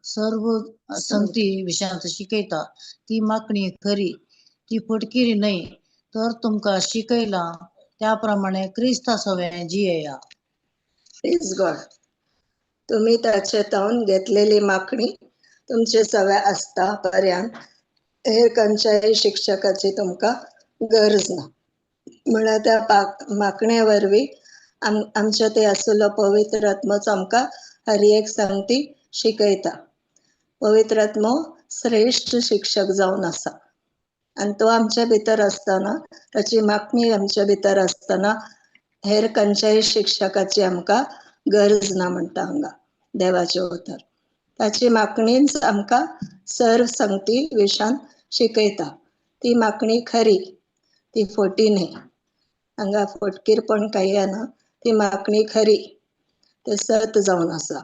सर्व संगती विशयांत शिकयता. ती मागणी खरी, ती फटकिरी न्हय, तर तुमकां शिकयला त्या प्रमाणे क्रिस्ता सव्या जियेया. प्रेज गॉड. तुम्ही ताचे तावन घेतलेली मागणी तुमचे सव्या आसता पर्यंत हेर खंयच्याय शिक्षकाची तुमकां गरज ना. म्हळ्यार त्या मागण्या वरवीं आमच्या ते आशिल्लो पवित्र आत्मोच आमकां हर एक संगती शिकयता. पवित्र आत्मो श्रेश्ठ शिक्षक जावन आसा आनी तो आमच्या भितर आसतना, ताची मागणी आमच्या भितर आसतना हेर खंयच्याय शिक्षकाची आमकां गरज ना म्हणटा हांगा देवाचें उतर. ताची मागणीच आमकां सर्व संगती विशान शिकयता. ती मागणी खरी, ती फोटी न्हय. हांगा फटकीरपण कांय येना. ती मागणी खरी, ते सत जावन आसा.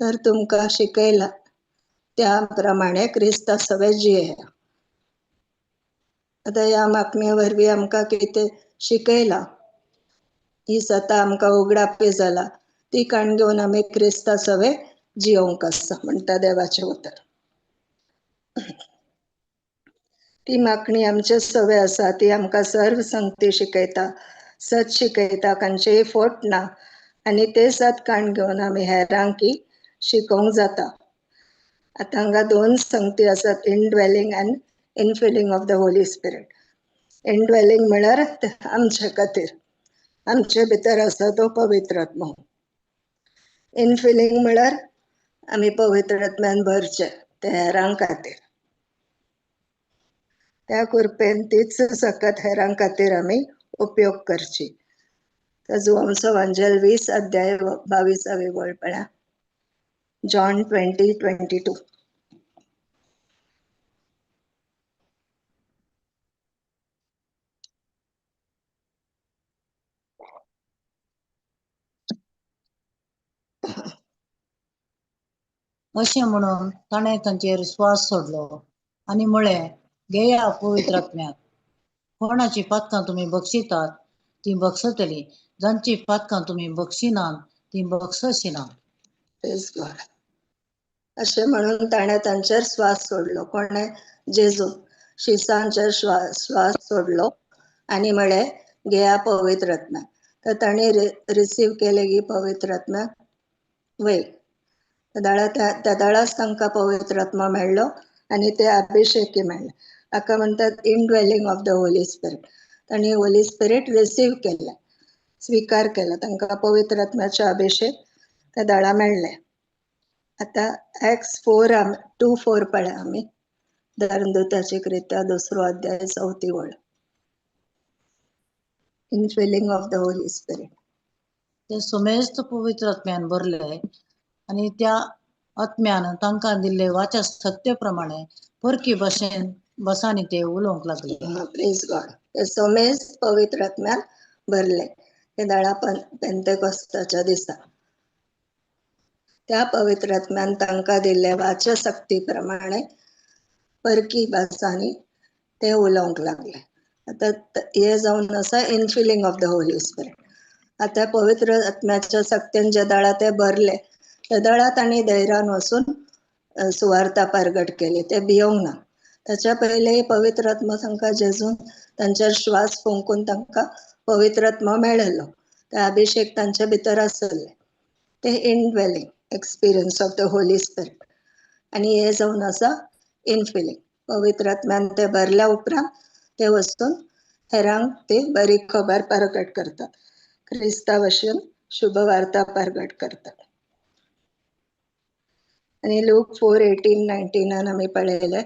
तर तुमकां शिकयला त्या प्रमाणे क्रिस्ता सगळे जियेया. आतां ह्या मागणे वरवीं आमकां कितें शिकयला, ही सता आमकां उगडापी जाला, ती काण घेवन आमी क्रिस्ता सगळे जियोवंक आसा म्हणटा देवाचें उतर. ती मागणी आमचे सवे आसा, ती आमकां सर्व संगती शिकयता, सत शिकयता, खंयचेय फोट ना आनी ते सत काण घेवन आमी हेरांकी शिकोवंक जाता. आतां हांगा दोन संगती आसात, indwelling and infilling of the Holy Spirit. Indwelling म्हळ्यार आमचे खातीर आमचे भितर आसा तो पवित्र आत्मो. इनफिलिंग म्हळ्यार आमी पवित्र आत्म्यान भरचे ते हेरां खातीर. त्या कृपेन तीच सकत हेरां खातीर आमी उपयोग करची. जुवांचो वांजेल 20 अध्याय 22 वळ पळया. जॉन 20:22. अशें म्हणून ताणें तांचेर श्वास सोडलो आनी म्हळें, घेया पवित्र आत्म्याक. कोणाची पातकां तुमी बक्षितात ती बक्षतली, जांची पातकां तुमी बक्षिनात ती बक्षशिनात. अशें म्हणून ताणें तांचेर श्वास सोडलो. कोणें? जेजू. शिसांचेर श्वास सोडलो आनी म्हळें, घेया पवित्र आत्म्याक. तर ताणें रिसीव केले की पवित्र आत्म्याक वय. त्या दळाच तांकां पवित्र आत्मा मेळ्ळो आनी ते अभिषेकी मेळ्ळे. हाका म्हणटात indwelling of the Holy Spirit. तांणी होली स्पिरिट रिसीव केले, स्विकार केला, तांकां पवित्र आत्म्याचे अभिषेक त्या दळा मेळ्ळे. आतां एक्स 4:2-4 पळया आमी. धर्मदूताची कृत्या 2 अध्याय 4 वळ. Infilling of the Holy Spirit. ते सुमेस्त पवित्र आत्म्यान भरले आनी त्या आत्म्यान तांकां दिल्ले वाचा सत्य प्रमाणे परकी भाशेन भासांनी ते उलोवंक लागले. प्रेज गॉड. ते सोमेस्त पवित्र आत्म्यान भरले ते दळा पेंतेकोस्ताच्या दिसा. त्या पवित्र आत्म्यान तांकां दिल्ले वाचे सक्ती प्रमाणे परकी भासांनी ते उलोवंक लागले. आतां हे जावन आसा infilling of the Holy Spirit. आतां पवित्र आत्म्याच्या सक्तेन जे दळा ते भरले, त्या दळा तांणी धैर्यान वचून सुवार्ता परगट केली, ते भियोंक ना. ताच्या पयले पवित्र आत्मा तांकां जेजून तांचेर श्वास फुंकून तांकां पवित्र आत्मा मेळिल्लो, ते अभिषेक तांचे भितर आसले, ते indwelling experience of the Holy Spirit. आनी हे जावन आसा इनफिलिंग. पवित्र आत्म्यान ते भरल्या उपरांत ते वचून हेरांक ते बरी खबर परगट करतात, क्रिस्ता भशेन शुभवार्ता परगट करतात. आनी लूक 4:18-19 आमी पळयले,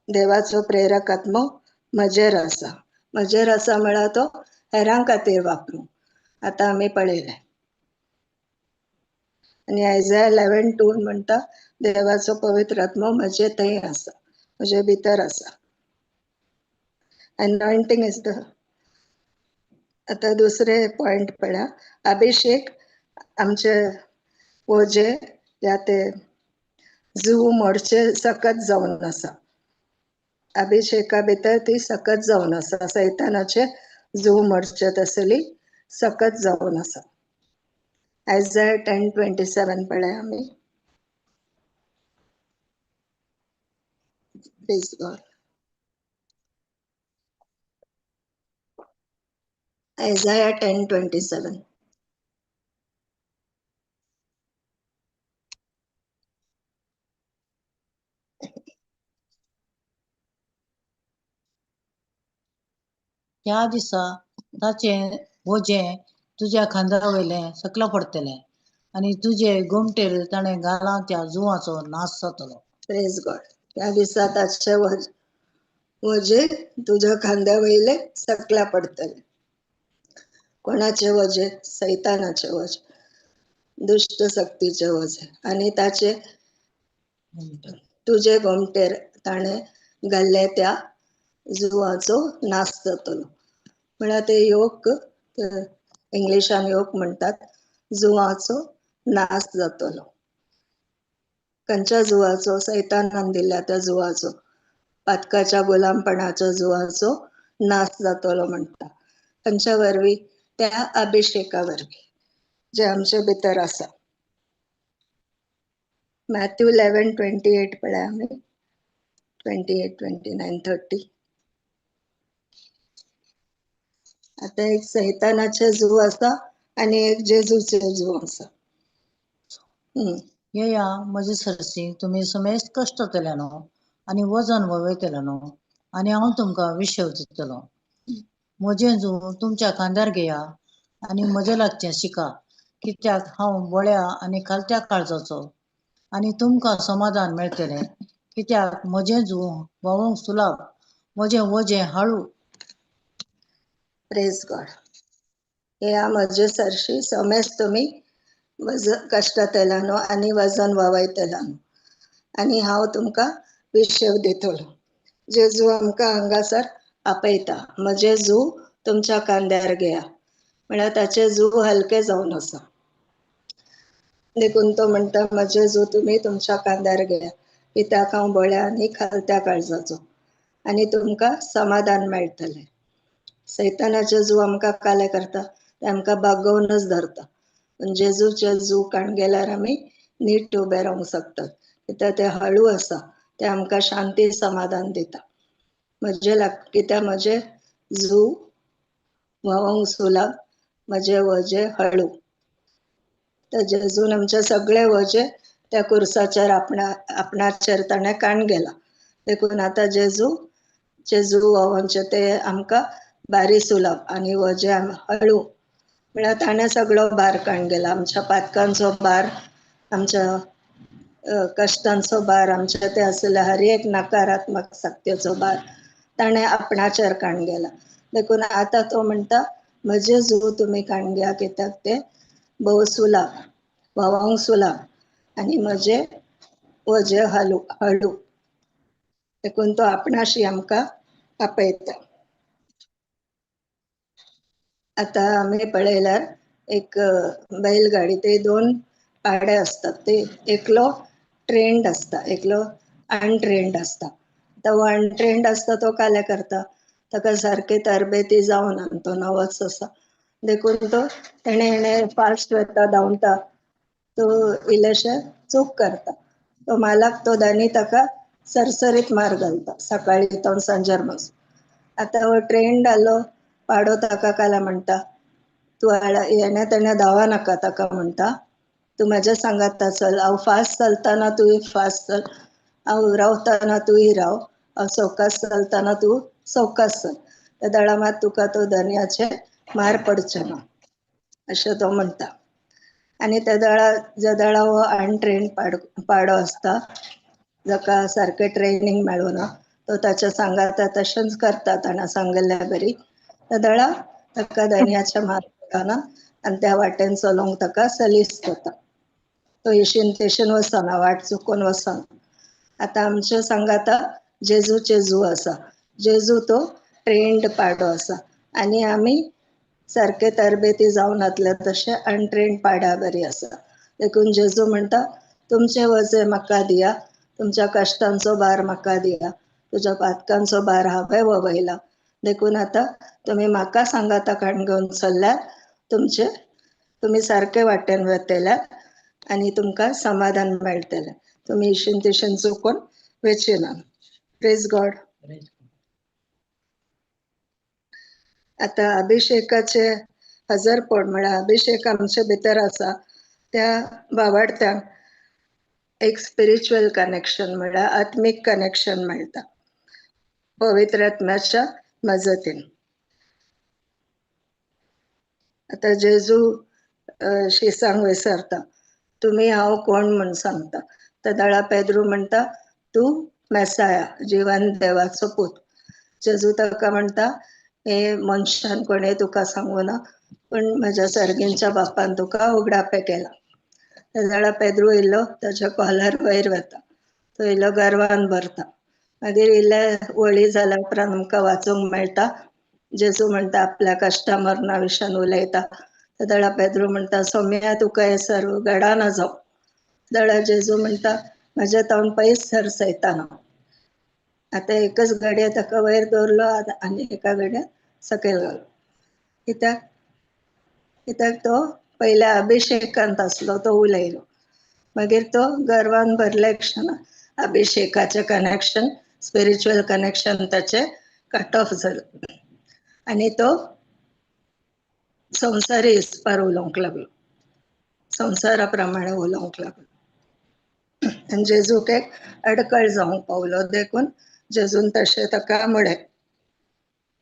देवाचो प्रेरक आत्मो म्हजेर आसा. म्हजेर आसा म्हळ्यार तो हेरां खातीर वापरूं, आतां आमी पळयलें. आनी आयजाया 11:2 म्हणटा, देवाचो पवित्र आत्मो म्हजे थंय आसा, म्हजे भितर आसा. Anointing is the. आतां दुसरे पॉयंट पळया, अभिषेक आमचे वोजे या ते जू मोडचे सकत जावन आसा. अभिषेका भितर ती सकत जावन आसा, सैतानाचे जू मोडचे तसली सकत जावन आसा. आयजाया 10:27 पळया आमी. Praise God. Isaiah 10:27. त्या दिसा ताचें वजें तुज्या खांद्या वयलें सकला पडटलें आनी तुजे गोमटेर ताणें घालां त्या जुवाचो नाश जातलो. Praise God. त्या दिसा ताचें वजें तुज्या खांद्या वयलें सकला पडटलें. कोणाचे वजें? सैतानाचे वजें, दुश्ट सक्तीचे वजें. आनी ताचे तुजे गोमटेर ताणें घाल्ले त्या जुवाचो नाश जातलो. म्हळ्यार ते योग, इंग्लिशान योग म्हणटात, जुवाचो नाश जातलो. खंयच्या जुवाचो? सैतानान दिल्या त्या जुवाचो, पातकाच्या गुलामपणाच्या जुवाचो नाश जातलो म्हणटा. खंयच्या वरवीं? त्या अभिषेका वरवीं जे आमचे भितर आसा. मॅथ्यू 11:28 पळया आमी, 28, 29, 30. आतां एक सैतानाचे जू आसा आनी एक जेजूचे जू आसा. येया म्हजे सरशी तुमी समेस्त कश्ट जातले न्हू आनी वजन वळयतले न्हू, आनी हांव तुमकां विशव दितलो. म्हजें जू तुमच्या खांद्यार घेया आनी म्हजे लागचें शिका, कित्याक हांव बळ्या आनी खालत्या काळजाचो, आनी तुमकां समाधान मेळटलें. कित्याक म्हजें जू व्हांवूंक सुलाभ, म्हजें वजें हाळू. Praise God. येया म्हजे सरशी समेस्त तुमी कश्टांतल्या न्हू आनी वजन व्हांवयतल्या न्हू, आनी हांव तुमकां विशेव दितलो. जेजू आमकां हांगासर आपयता, म्हजें जू तुमच्या खांद्यार घेया, म्हळ्यार ताचें जू हलकें जावन आसा. देखून तो म्हणटा, म्हजें जू तुमी तुमच्या खांद्यार घेया, कित्याक हांव बळ्या आनी खालत्या काळजाचो, आनी तुमकां समाधान मेळटलें. सैतानाचे जू आमकां काले करता, ते आमकां बागोवनच धरता. पण जेजूचे जू काण गेल्यार आमी नीट उबे रावंक शकतात, कित्याक ते हळू आसा, ते आमकां शांती समाधान दिता. म्हजे कित्याक म्हजें जू व्हांवूंक सुलाभ, म्हजें वजें हळू. तर जेजून आमचे सगळे वजें त्या कुर्साचेर आपणाचेर ताणें काण गेला. देखून आतां जेजूचे जू व्हांवचे ते आमकां बारी सुलाभ आनी वजें हळू. म्हळ्यार ताणें सगळो भार काण गेला, आमच्या पातकांचो भार, आमच्या कश्टांचो भार, आमच्या ते आसल्या हर एक नकारात्मक सक्तेचो भार ताणें आपणाचेर काण गेला. देखून आतां तो म्हणटा, म्हजें जू तुमी काण घ्या, कित्याक ते भोव सुलाभ, व्हांवूंक सुलाभ, आनी म्हजें वजें हळू हळू. देखून तो आपणाशी आमकां आपयता. आतां आमी पळयल्यार एक बैलगाडी, ते दोन पाडे आसतात ते एकलो ट्रेंड आसता, एकलो अनट्रेंड आसता. तो अनट्रेंड आसता तो काले करता, ताका सारके तरबेती जावना, तो नवोच आसा देखून तो तेणे हेणे फास्ट वता धांवता, तो इल्लेशे चूक करता. तो मालक तो धनी ताका सरसरीत मार घालता सकाळी तो सांजेर बसून. आतां हो ट्रेंड आलो पाडो ताका काला म्हणटा, तूं हेणे तेणे धांवा नाका ताका म्हणटा, तूं म्हज्या सांगाता चल, हांव फास्ट चलतना तूंय फास्ट चल, हांव रावतना तूंय राव, हांव सवकास चलतना तूं सवकास चल, त्या दळा मात तुका तो धनयाचे मार पडचे ना अशें तो म्हणटा. आनी त्या दळा ज्या दळा हो अनट्रेंड पाडो आसता जाका सारकें ट्रेनींग मेळूना तो ताच्या सांगाता तशेंच करता ताणें सांगिल्ल्या बरी. त्या दळा ताका धनयाचे मार पडना आनी त्या वाटेन चलोवंक ताका सलीस जाता, तो येशीन तेशीन वचना, वाट चुकोन वचना. आतां आमच्या सांगाता जेजूचे जू आसा, जेजू तो ट्रेंड पाडो आसा आनी आमी सारके तरबेती जावन नातले तशें अनट्रेंड पाड्या बरी आसा. देखून जेजू म्हणटा तुमचे वजें म्हाका दिया, तुमच्या कश्टांचो भार म्हाका दिया, तुज्या पातकांचो भार हांवें वळयला, देखून आतां तुमी म्हाका सांगाता काण घेवन चल्ल्यार तुमचे तुमी सारके वाटेन वतले आनी तुमकां समाधान मेळटलें, तुमी इशीन तिशीन चुकून वेचे ना. Praise God. आतां अभिषेकाचे हजरपण म्हळ्यार अभिषेक आमचे भितर आसा त्या भावार्थ्यांक एक स्पिरिच्युअल कनेक्शन म्हळ्यार आत्मीक कनेक्शन मेळटा पवित्र आत्म्याच्या मजतीन. आतां जेजू शिसांक विसरता, तुमी हांव कोण म्हूण सांगता. तेदळा पेद्रू म्हणटा तूं मेसाया जिवन देवाचो पूत. जेजू ताका म्हणटा हे मनशान कोणें तुका सांगूना पण म्हज्या सर्गींच्या बापान तुका उगडापें केला. तेदळा पेद्रू येयलो ताच्या कॉलर वयर वता, तो येयलो गर्वान भरता. मागीर इल्ले वळी जाल्या उपरांत आमकां वाचूंक मेळटा जेजू म्हणटा आपल्या कश्टा मरणा विशयान उलयता. तेदळा पेद्रू म्हणटा सोम्या तुका हे सर्व घडना जावं. दळा जेजू म्हणटा म्हज्या तावन पयस सर सैताना. आतां एकच घडये ताका वयर दवरलो आनी एका घडये सकयल घालो. कित्याक कित्याक तो पयल्या अभिषेकांत आसलो तो उलयलो, मागीर तो गर्वान भरले क्षण अभिषेकाचें कनेक्शन स्पिरिच्युअल कनेक्शन ताचें कट ऑफ जालें आनी तो संवसारी हिसपार उलोवंक लागलो, संवसारा प्रमाणे उलोवंक लागलो आनी जेजूक एक अडकळ जावंक पावलो देखून जेजून तशें ताका म्हळें.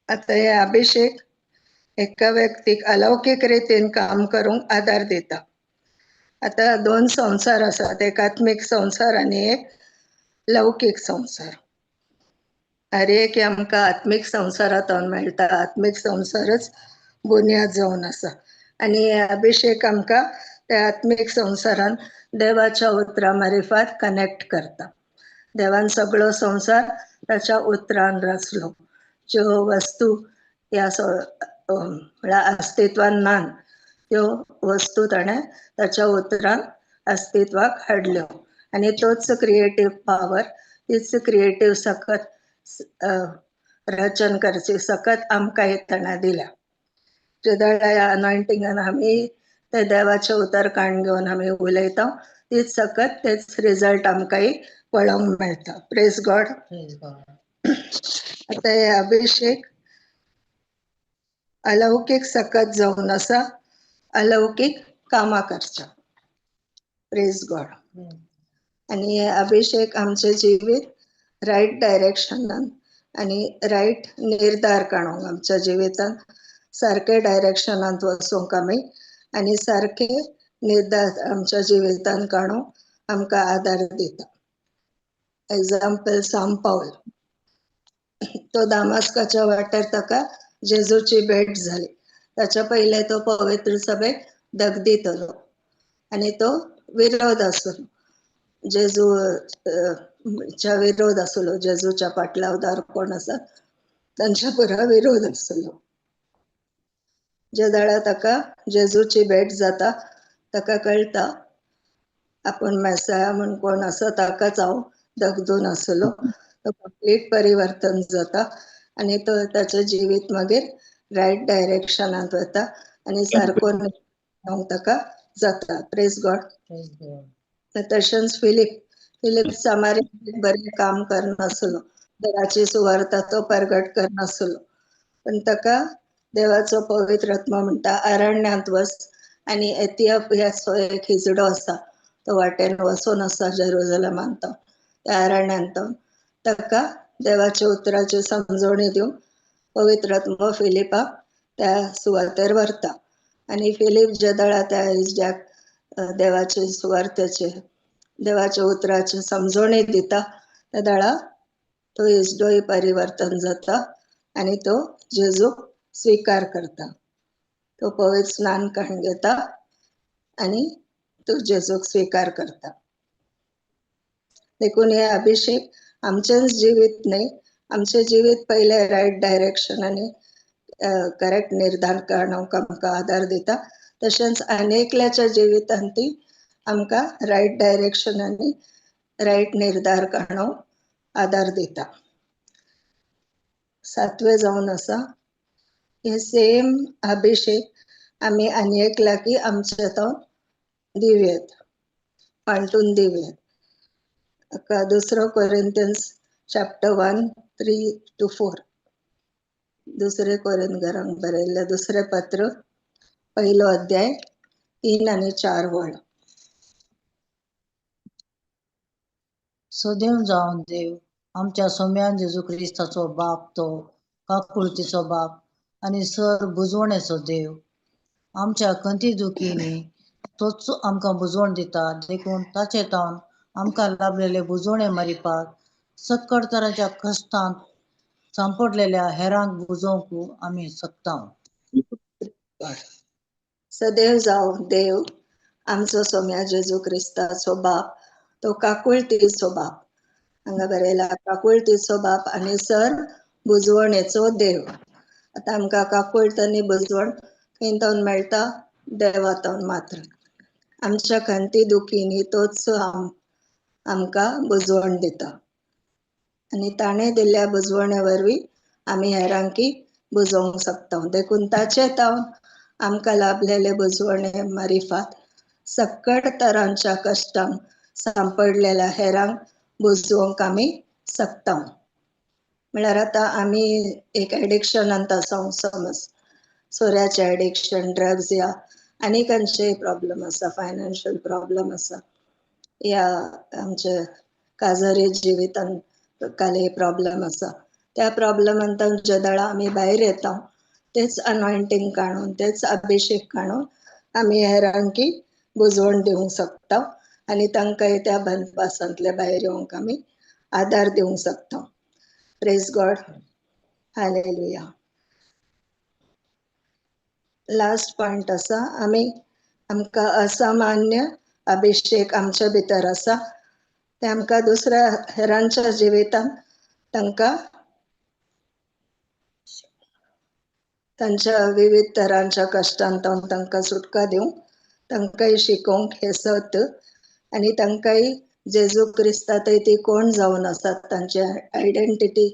आतां हे अभिषेक एका व्यक्तीक अलौकीक रितीन काम करूंक आदार दिता. आतां दोन संवसार आसात, एक आत्मीक संवसार आनी एक लौकीक संवसार. हर एक आमकां आत्मीक संवसारांत मेळटा, आत्मीक संवसारच बुन्याद जावन आसा आनी हे अभिषेक आमकां त्या आत्मीक संवसारान देवाच्या उतरां मारिफात कनेक्ट करता. देवान सगळो संवसार ताच्या उतरान रचलो, ज्यो वस्तू ह्या म्हळ्यार अस्तित्वान ना त्यो वस्तू ताणें ताच्या उतरान अस्तित्वाक हाडल्यो आनी तोच क्रिएटीव पावर, तीच क्रिएटीव सकत रचन करची सकत आमकां ताणें दिल्या. जेदळा ह्या अनॉयंटिंगान आमी ते देवाचें उतर काण घेवन आमी उलयता तीच सकत तेच रिजल्ट आमकांय पळोवंक मेळटा. Praise God. आतां हे अभिषेक अलौकीक सकत जावन आसा, अलौकीक कामां करच्या. Praise God. आनी हे अभिषेक आमचें जिवीत रायट डायरेक्शनान आनी रायट निर्धार काडूंक आमच्या जिवितान सारके डायरेक्शनांत वचूंक आमी आनी सारके निर्धार आमच्या जिवितान काडूंक आमकां आदार दिता. एग्जाम्पल साम पावल, तो दामास्काच्या वाटेर ताका जेजूची भेट जाली. ताच्या पयले तो पवित्र सभेक दगदितलो आनी तो विरोध आसलो जेजू च्या विरोध आसलो, जेजूच्या पाटलावदार कोण आसा तांच्या पुरा विरोध आसलो. जे वेळार ताका जेजूची भेट जाता ताका कळटा आपूण मेसाया म्हूण कोण आसा ताकाच हांव दगदून आसलो. तो कंप्लीट परिवर्तन जाता आनी तो ताचें जिवीत मागीर रायट डायरेक्शनांत वता आनी सारको ताका जाता. Praise God. तशेंच फिलीप, फिलीप सामारी बरें काम करनासलो, देवाची सुवार्ता तो परगट करनासलो, पण ताका देवाचो पवित्र आत्मा म्हणटा अरण्यांत वच आनी एथियोपियाचो एक हिजडो आसा तो वाटेन वचून आसा जेरुजलमांत, तो त्या अरण्यांत ताका देवाच्या उतराची समजवणी दिवन पवित्र आत्मा फिलिपाक त्या सुवातेर व्हरता आनी फिलीप जेदळा त्या हिजड्याक देवाचे सुवार्थेचे देवाच्या उतराचे समजवणी दिता तेदळा तो हिजडोय परिवर्तन जाता आनी तो जेजूक स्वीकार करता. तो पवित्र स्नान काडून घेता आनी तो जेजूक स्वीकार करता. देखून हे अभिषेक आमचेंच जिवीत न्हय, आमचें जिवीत पयलें रायट डायरेक्शन आनी करेक्ट निर्धार काडूंक आमकां आदार दिता, तशेंच अनेकल्याच्या जिवितांत ती आमकां रायट डायरेक्शन आनी रायट निर्धार काडूंक आदार दिता. सातवें जावन आसा हे सेम अभिषेक आमी आनी एकल्याकय आमचे तो दिवयेत, वांटून दिवयेत. दुसरो कोरिंथियन्स चॅप्टर 1, 3-4, दुसरे कोरिंथकरांक बरयल्लें दुसरें पत्र, पहिलो अध्याय, 3 आनी 4 वळ. सदैव जावन देव आमच्या सोम्यान जेजू क्रिस्ताचो बाप, तो काकुळतीचो बाप आनी सर बुजवणेचो देव, आमच्या कंती दुखींनी तोच आमकां बुजवण दिता. देखून ताचे तावन आमकां लाभलेले बुजवणे मारिपाक सक्कड तरांच्या कश्टांत सांपडलेल्या हेरांक बुजोवंक आमी शकता. सदैव जावं देव आमचो सोम्या जेजू क्रिस्ताचो बाप, तो काकुळतीचो बाप. हांगा बरयला काकुळतीचो बाप आनी सर बुजवणेचो देव. आतां आमकां काकुळत आनी बुजवण खंय तावन मेळटा? देवा तावन मात्र. आमच्या खंती दुखींनी तोच आमकां बुजवण दिता आनी ताणें दिल्ल्या बुजवणे वरवीं आमी हेरांकी बुजोवंक शकता. देखून ताचे तावन आमकां लाभलेले बुजवणे मारिफात सक्कड तरांच्या कश्टांक सांपडलेल्या हेरांक बुजोवंक आमी शकता. म्हळ्यार आतां आमी एक एडिक्शनांत आसा समज, सोऱ्याचें एडिक्शन, ड्रग्स या आनी खंयचेय प्रॉब्लम आसा, फायनान्शियल प्रॉब्लम आसा या आमचे काजारी जिवितान काले प्रॉब्लम आसा, त्या प्रॉब्लमांत जेदळा आमी भायर येता तेच अनॉयंटींग काडून, तेच अभिषेक काडून आमी हेरांकी बुजवण दिवंक शकता आनी तांकांय त्या बनपासांतले भायर येवंक आमी आदार दिवंक शकता. Praise God, hallelujah. Last point आसा, आमी आमकां असामान्य अभिषेक आमच्या भितर आसा ते आमकां दुसऱ्या हेरांच्या जिवितांत तांकां तांच्या विविध तरांच्या कश्टांत तांकां सुटका दिवंक, तांकांय शिकोवंक हें सत आनी तांकांय जेजू क्रिस्तांतय ती कोण जावन आसात, तांची आयडेंटिटी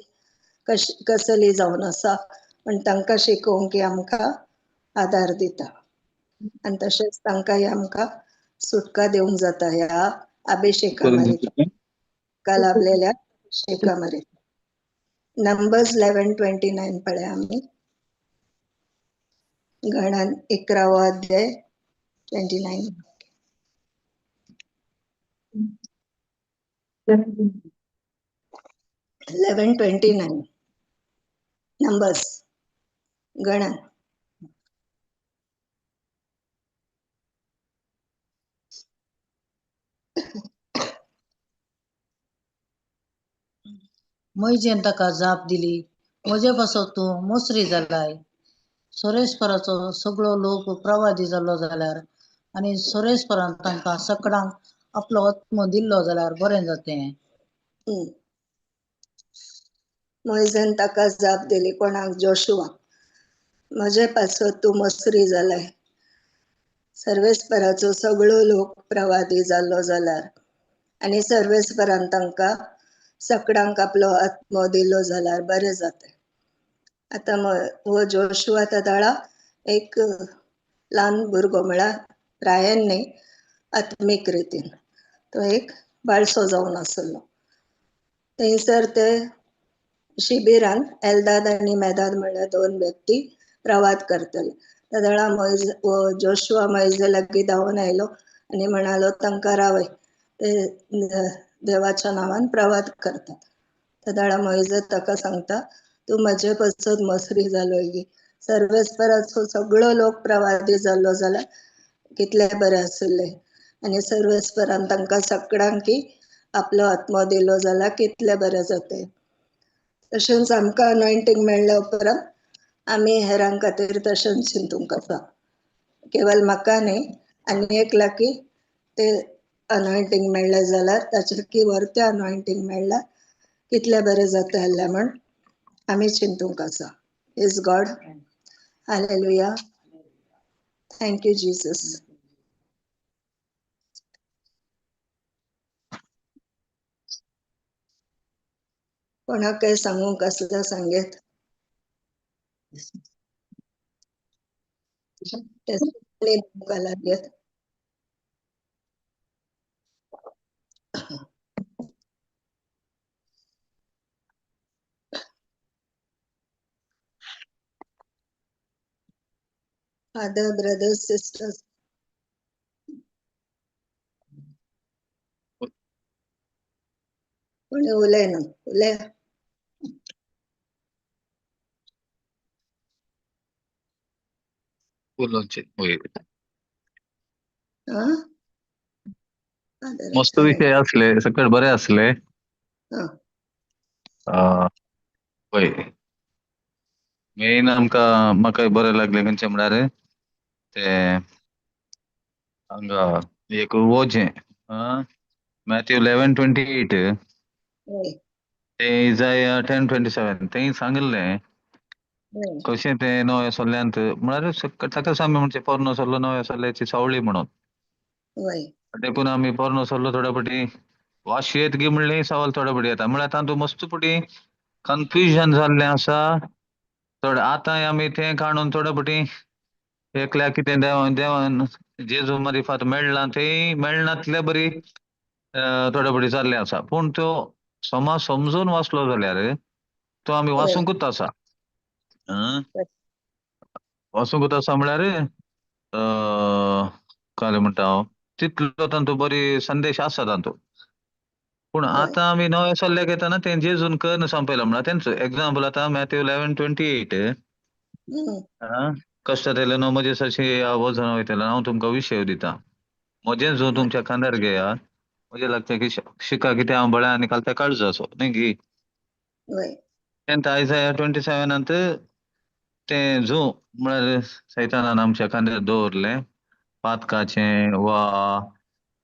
कसली जावन आसा म्हण तांकां शिकोवंक आमकां आदार दिता आनी तशेंच तांकांय आमकां सुटका दिवंक जाता ह्या अभिषेका मारीत, लाभलेल्या अभिषेका मारीत. नंबर्स 11:29 पळया आमी, गणन 11वो अध्याय 29. 11:29 नंबर्स, गणन. मोयजेन ताका जाप दिली, म्हजे पासत तूं मोसरी जालाय. सोरेस्पराचो सगळो लोक प्रवादी जाल्लो जाल्यार आनी सोरेस्परान तांकां सकडांक आपलो आत्मो दिल्लो जाल्यार बरें जातें. मोयजेन ताका जाप दिली, कोणाक? जोशुआ, म्हजे पासत तूं मसरी जालाय, सर्वेस्पराचो सगळो लोक प्रवादी जाल्लो जाल्यार आनी सर्वेस्परान तांकां सकडांक आपलो आत्मो दिलो जाल्यार बरें जातें. आतां हो जोशुआ तेदाळा एक ल्हान भुरगो, म्हळ्यार प्रायेन न्ही, आत्मीक रितीन तो एक बाळसो जावन आसलो. थंयसर ते शिबिरान एल्दाद आनी मेदाद म्हळ्यार दोन व्यक्ती प्रवाद करतले. तेदळा जोशुआ मोयजे लागीं धांवून आयलो आनी म्हणालो तांकां रावय, ते देवाच्या नांवान प्रवाद करतात. तेदळा मोयजे ताका सांगता, तूं म्हजे पसत मसरी जालोय गी, सर्वेस्पराचो सगळो लोक प्रवादी जाल्लो जाल्यार कितले बरे आशिल्ले आनी सर्वेस्परान तांकां सगळ्यांकी आपलो आत्मो दिलो जाल्यार कितले बरे जाते. तशेंच आमकां अनॉयंटींग मेळ्ळ्या उपरांत आमी हेरां खातीर तशेंच चिंतूंक आसा. केवल म्हाका न्ही, आनी एक लागीं ते अनॉयंटींग मेळ्ळें जाल्यार ताचेर की वरतें अनॉयंटींग मेळ्ळ्यार कितले बरें जाता जाल्यार म्हण आमी चिंतूंक आसा. Is God. Hallelujah. Thank you Jesus. कोणाक काय सांगूंक आसल्यार सांगेत. लागेत. फादर, ब्रदर्स, सिस्टर्स, कोणी उलयना, उलय. उलोवचे मस्त विशय असले, सकळ बरे असले. वय मेन आमकां म्हाका बरें लागलें खंयचें म्हळ्यार ते हांगा एक वोजें मॅथ्यू 11:28 ते इजाया 10:27 तें सांगिल्लें कशें तें नव्या सल्ल्यांत म्हळ्यार ताकाच आमी म्हणचे पोरणो सल्लो नव्या सल्ल्याची सावळी म्हणून. देखून आमी पोरणो सल्लो थोड्या पटी वाशयेत गी म्हणलें सवाल थोड्या पटी येता, म्हळ्यार तातूंत मस्त पटी कन्फ्युजन जाल्लें आसा. थोडे आतां आमी तें काडून थोडे पटी एकल्या कितें देवान देवान जेजू मारिफात मेळ्ळां तें मेळनातले बरी थोडे पटी जाल्लें आसा. पूण त्यो समाज समजून वाचलो जाल्यार तो आमी वाचूंकूच आसा. वाचूंकूच आसा म्हळ्यार काय म्हणटा हांव तितलो तांचो बरी संदेश आसा तांचो. पूण आतां आमी नव्या सल्ल्याक येताना तें जेजून कर्ण संपयला म्हळ्यार तेंचो एग्जाम्पल आतां मॅथ्यू 11:28 कश्टात येयले न्हू म्हजे सशी वजन वयतलें हांव तुमकां विशय दिता, म्हजें जो तुमच्या खांदार घेया, म्हजें लागचें की शिका कितें हांव बळ्या आनी कालते काळजो असो न्ही गी. तेंत आयजाया 27 तें जो म्हळ्यार सैतानान आमच्या खांद्यार दवरलें पातकाचें वा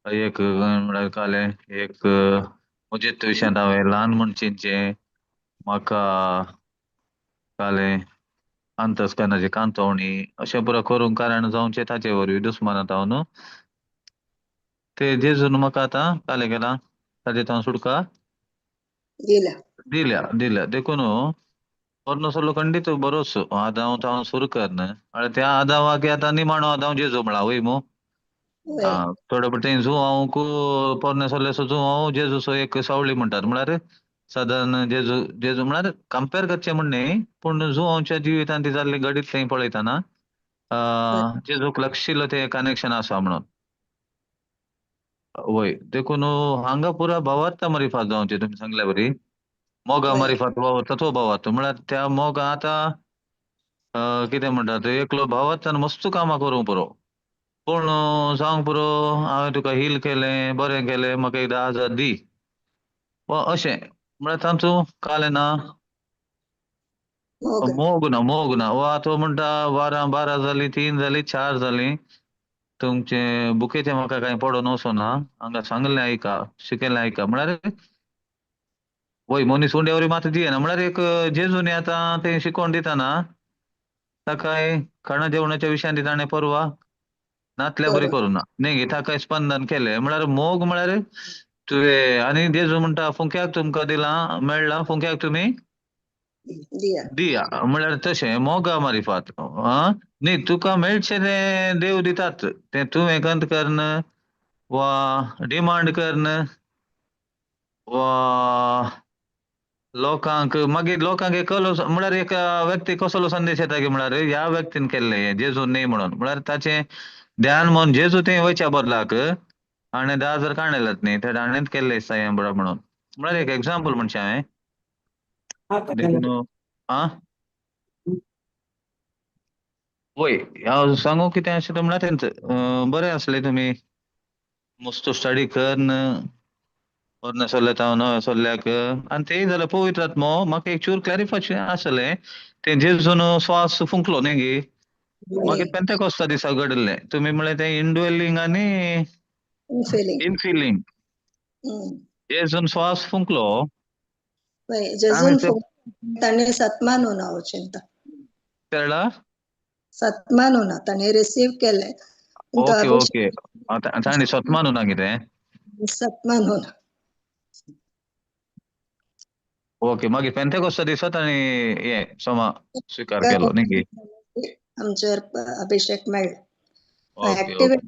एक म्हळ्यार कालें एक म्हजेच विशयांत हांवें ल्हान म्हण चिंतचें म्हाका कालें अंतस्करणाची कांतवणी अशें पुरो करूंक कारण जावचें ताचे वरवीं दुस्मानांत हांव न्हू ते जेजून म्हाका आतां कालें केलां ताजे हांव सुटका दिल्या दिल्या दिल्या. देखून पोरणो सल्लो खंडीत बरोच आदांव हांव सुरू करना आनी त्या आदावाक आतां निमाणो आदांव जेजू म्हळा वय मू. थोडे पटी जू हांव पोरणे सल्ल्याचो जू हांव जेजूचो एक सावळी म्हणटात, म्हळ्यार सादारण जेजू जेजू म्हळ्यार कंपेर करचें म्हण न्ही, पूण जू हांवच्या जिवितांत ती जाल्ली घडीत थंय पळयतना जेजूक लागशिल्लो तें कनेक्शन आसा म्हणून. वय देखून हांगा पुरा भावार्थ मारिफात जावचें तुमी सांगल्या बरी मोगा मारिफात वावरता तो भावार्थ म्हळ्यार त्या मोग आतां कितें म्हणटात एकलो भावार्थान मस्त कामां करूंक पुरो, पूण सांग पुरो हांवें तुका हील केलें बरें केलें म्हाका एक 10,000 दी वा अशें म्हळ्यार तांचो कालें ना मोग ना मोग ना. वा तो म्हणटा 12 12 जालीं 3 जालीं 4 जालीं तुमचे बुकेचें म्हाका कांय पडोन वचना, हांगा सांगलें आयका शिकयलें आयका म्हळ्यार वय मनीस उंड्या वरी मात दियना. म्हळ्यार एक जेजूनी आतां तें शिकोवन दिताना ताकाय खाणा जेवणाच्या विशयांत ताणें परवा नातल्या बरी करूं. करूं ना न्ही ताका स्पंदन केलें म्हळ्यार मोग म्हळ्यार तुवें आनी जेजू म्हणटा फुंक्याक तुमकां दिलां मेळ्ळां फुंक्याक तुमी दिया. दिया म्हळ्यार तशें मोगा मारिफात. आं न्ही तुका मेळचें तें देव दितात तें तुवें कंत करून वा डिमांड करून वा लोकांक मागीर लोकांक एक कलो म्हळ्यार एक व्यक्ती कसलो संदेश येता की म्हळ्यार ह्या व्यक्तीन केल्लें हें जेजू न्ही म्हणून म्हळ्यार ताचें ध्यान मन जेजू तें वयच्या बदलाक आनी 10,000 काणयल्यात न्ही त्या ताणेंच केल्लें दिसता हें बरें म्हणून म्हळ्यार एक एग्जाम्पल म्हणचें हांवें देखून. आं वय हांव सांगू कितें अशें म्हणल्यार तेंच बरें आसलें तुमी मस्त स्टडी करन पोरणे सोल्ले हांव नवें सोल्ल्याक आनी तेय जाल्यार पवित्र आत्मो म्हाका एक चूर क्लॅरिफाय आसलें तें जेजून स्वास फुंकलो न्ही गी मागीर पेंतेकोस्ता दिसा घडिल्लें तुमी म्हणलें तें इनड्वेलिंग आनी इनफिलिंग. इनफिलिंग. जेजून स्वास फुंकलो. जेजून ताणें सत्मान होना हांव चिंता. केरळा सत्मान होना ताणें रिसीव केलें. ओके ओके ताणें सत्मान होना कितें? सत्मान होना. ओके मागीर पेंतेकोस्ता दिसा ताणें हें सोमा स्विकार केलो न्ही गी? आमचेर अभिषेक मेळ्ळो. ऍक्टिवेट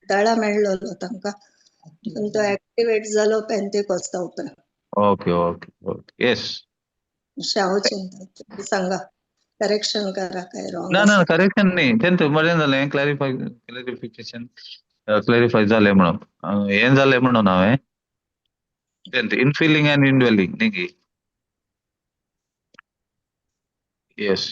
दळा मेळ्ळो तांकां तो ऍक्टिवेट जालो पेंतेकोस्ता उपरांत. ओके ओके ओके येस. हांव चिंता सांगा करेक्शन करा काय रॉंग. ना ना करेक्शन न्ही तें बरें जालें क्लॅरिफाय क्लॅरिफिकेशन क्लॅरिफाय जालें म्हणून हें जालें म्हणून हांवें तें इनफिलिंग आनी इनड्वेलिंग न्ही गी? Yes.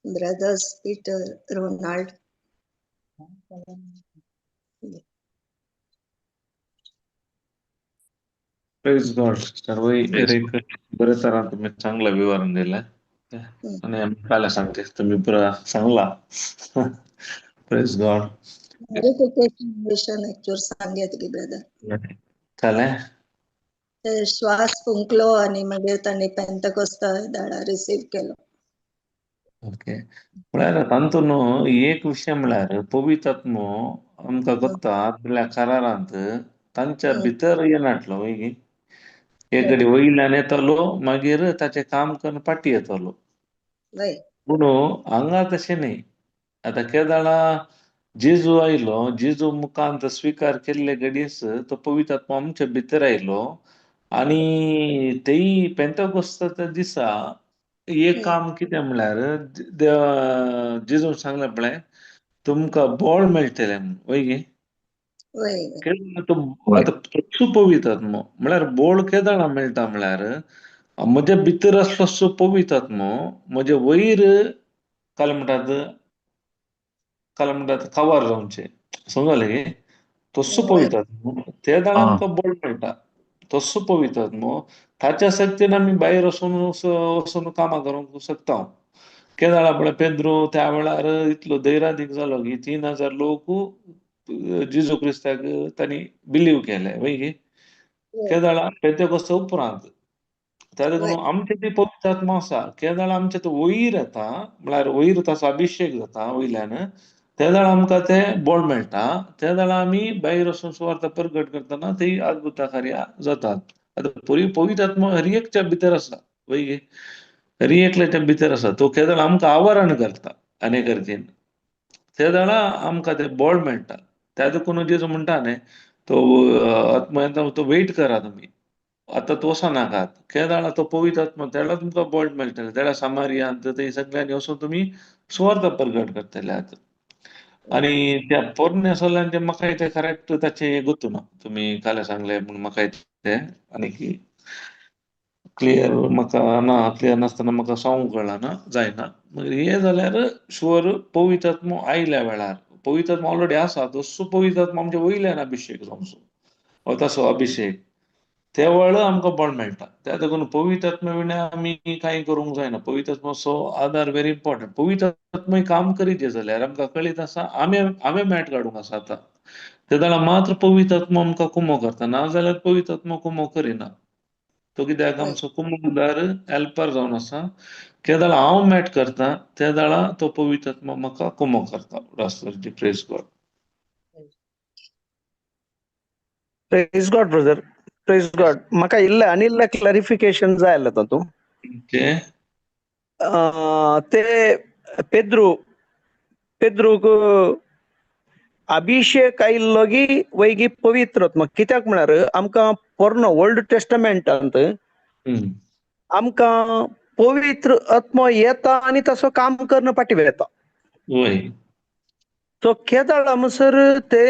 Brothers Peter Ronald. Praise God. सर्वही बऱ्या तरान तुम्ही चांगलं विवरण दिलं आणि आम्हाला सांगते तुम्ही बरं सांगला. Praise God. Clarification सांगेत की ब्रदर. चालेल. श्वास फुंकलो आणि मागीर तांणी पेंतेकोस्ता दाडा रिसीव केलो. ओके म्हळ्यार तातूंत एक विशय म्हळ्यार पवित्र आत्मो आमकां गोत्ता आदल्या करारांत तांच्या भितर येनाटलो वय गी एक घडी वयल्यान येतलो मागीर ताचें काम करून फाटी येतलो. पूण हांगा तशें न्ही. आतां केदाळा जेजू आयलो जेजू मुखांत स्विकार केल्ले घडयेस तो पवित्र आत्मो आमच्या भितर आयलो आनी तेय पेंतेकोस्ताच्या दिसा एक काम कितें म्हळ्यार जेजून सांगलें पळय तुमकां बळ मेळटलें म्हूण वय गे? आतां तसो पवित्र आत्मो म्हळ्यार बळ केदळा मेळटा म्हळ्यार म्हज्या भितर आसलो पवित्र आत्मो म्हजे वयर काल म्हणटात काल म्हणटात कवर जावचें समजलें गे? तसो पवित्र आत्मो ते दाळ आमकां बळ मेळटा. तसो पवित्र आत्मो ताच्या शक्तीन आमी भायर वचून वचून कामां करूंक शकता. केदाळा पळय पेद्रो त्या वेळार इतलो धैर्यादीक जालो की 3000 लोक जेजू क्रिस्ताक तांणी बिलीव केलें वय गे? केदाळा पेंतेकोस्ता उपरांत त्या देखून आमचे ती पवित्र आत्मो आसा केदाळा आमचे तो वयर येता म्हळ्यार वयर ताचो अभिषेक जाता वयल्यान त्या वेळार आमकां तें बळ मेळटा. त्या वेळार आमी भायर वचून सुवार्थ प्रगट करतना ती अद्भुत कार्यां जातात. आतां पवित्र आत्मो हर एकच्या भितर आसा वय गे? हर एकल्याच्या भितर आसा तो केदळ आमकां आवरण करता अनेक रितीन त्या वेळार आमकां तें बळ मेळटा. त्या देखून जेजू म्हणटा न्ही तो आत्मो येता तो वेट करा तुमी आतां तो वचनाकात केदाळा तो पवित्र आत्मो त्या वेळार तुमकां बळ मेळटलें. त्या वेळार सामारियांत थंय सगळ्यांनी वचून तुमी सुवार्थ प्रगट करतले आतां. आनी त्या पोरण्या सोल्यांचे म्हाका तें करेक्ट ताचें गोत्तू ना तुमी काल सांगलें म्हूण म्हाका तें आनी क्लियर म्हाका ना क्लियर नासतना म्हाका सांगूंक कळना जायना. मागीर हें जाल्यार शुअर पवित्र आत्मो आयल्या वेळार पवित्र आत्मो ऑलरेडी आसा तसो पवित्र आत्मो आमच्या वयल्यान अभिषेक जावचो हो तसो अभिषेक त्या वेळार आमकां बळ मेळटा. त्या देखून पवित्र आत्मा विणा आमी कांय करूंक जायना. पवित्र आत्मो आदार व्हेरी इम्पॉर्टंट. पवित्र आत्मा काम करीत जाल्यार आमकां कळीत आसा आमी आमी मॅट काडूंक आसा आतां ते जाल्यार मात्र पवित्र आत्मो आमकां कुमो करता ना जाल्यार पवित्र आत्मो कुमो करिना. तो कित्याक आमचो कुमकदार हेल्पर जावन आसा. केदळा हांव मेट करता त्या वेळा तो पवित्र आत्मा म्हाका कुमक करता. Praise God. Praise God brother, praise God. म्हाका इल्लें आनी इल्लें क्लॅरिफिकेशन जाय आसलें तातूंत. ओके. ते पेद्रूक अभिषेक आयिल्लो गी वैगी पवित्र आत्मा, कित्याक म्हळ्यार आमकां पोरणो ओल्ड टेस्टमेंटांत आमकां पवित्र आत्मो येता आनी तसो काम करून फाटीं वेता. वय. सो केदाळा म्हणसर ते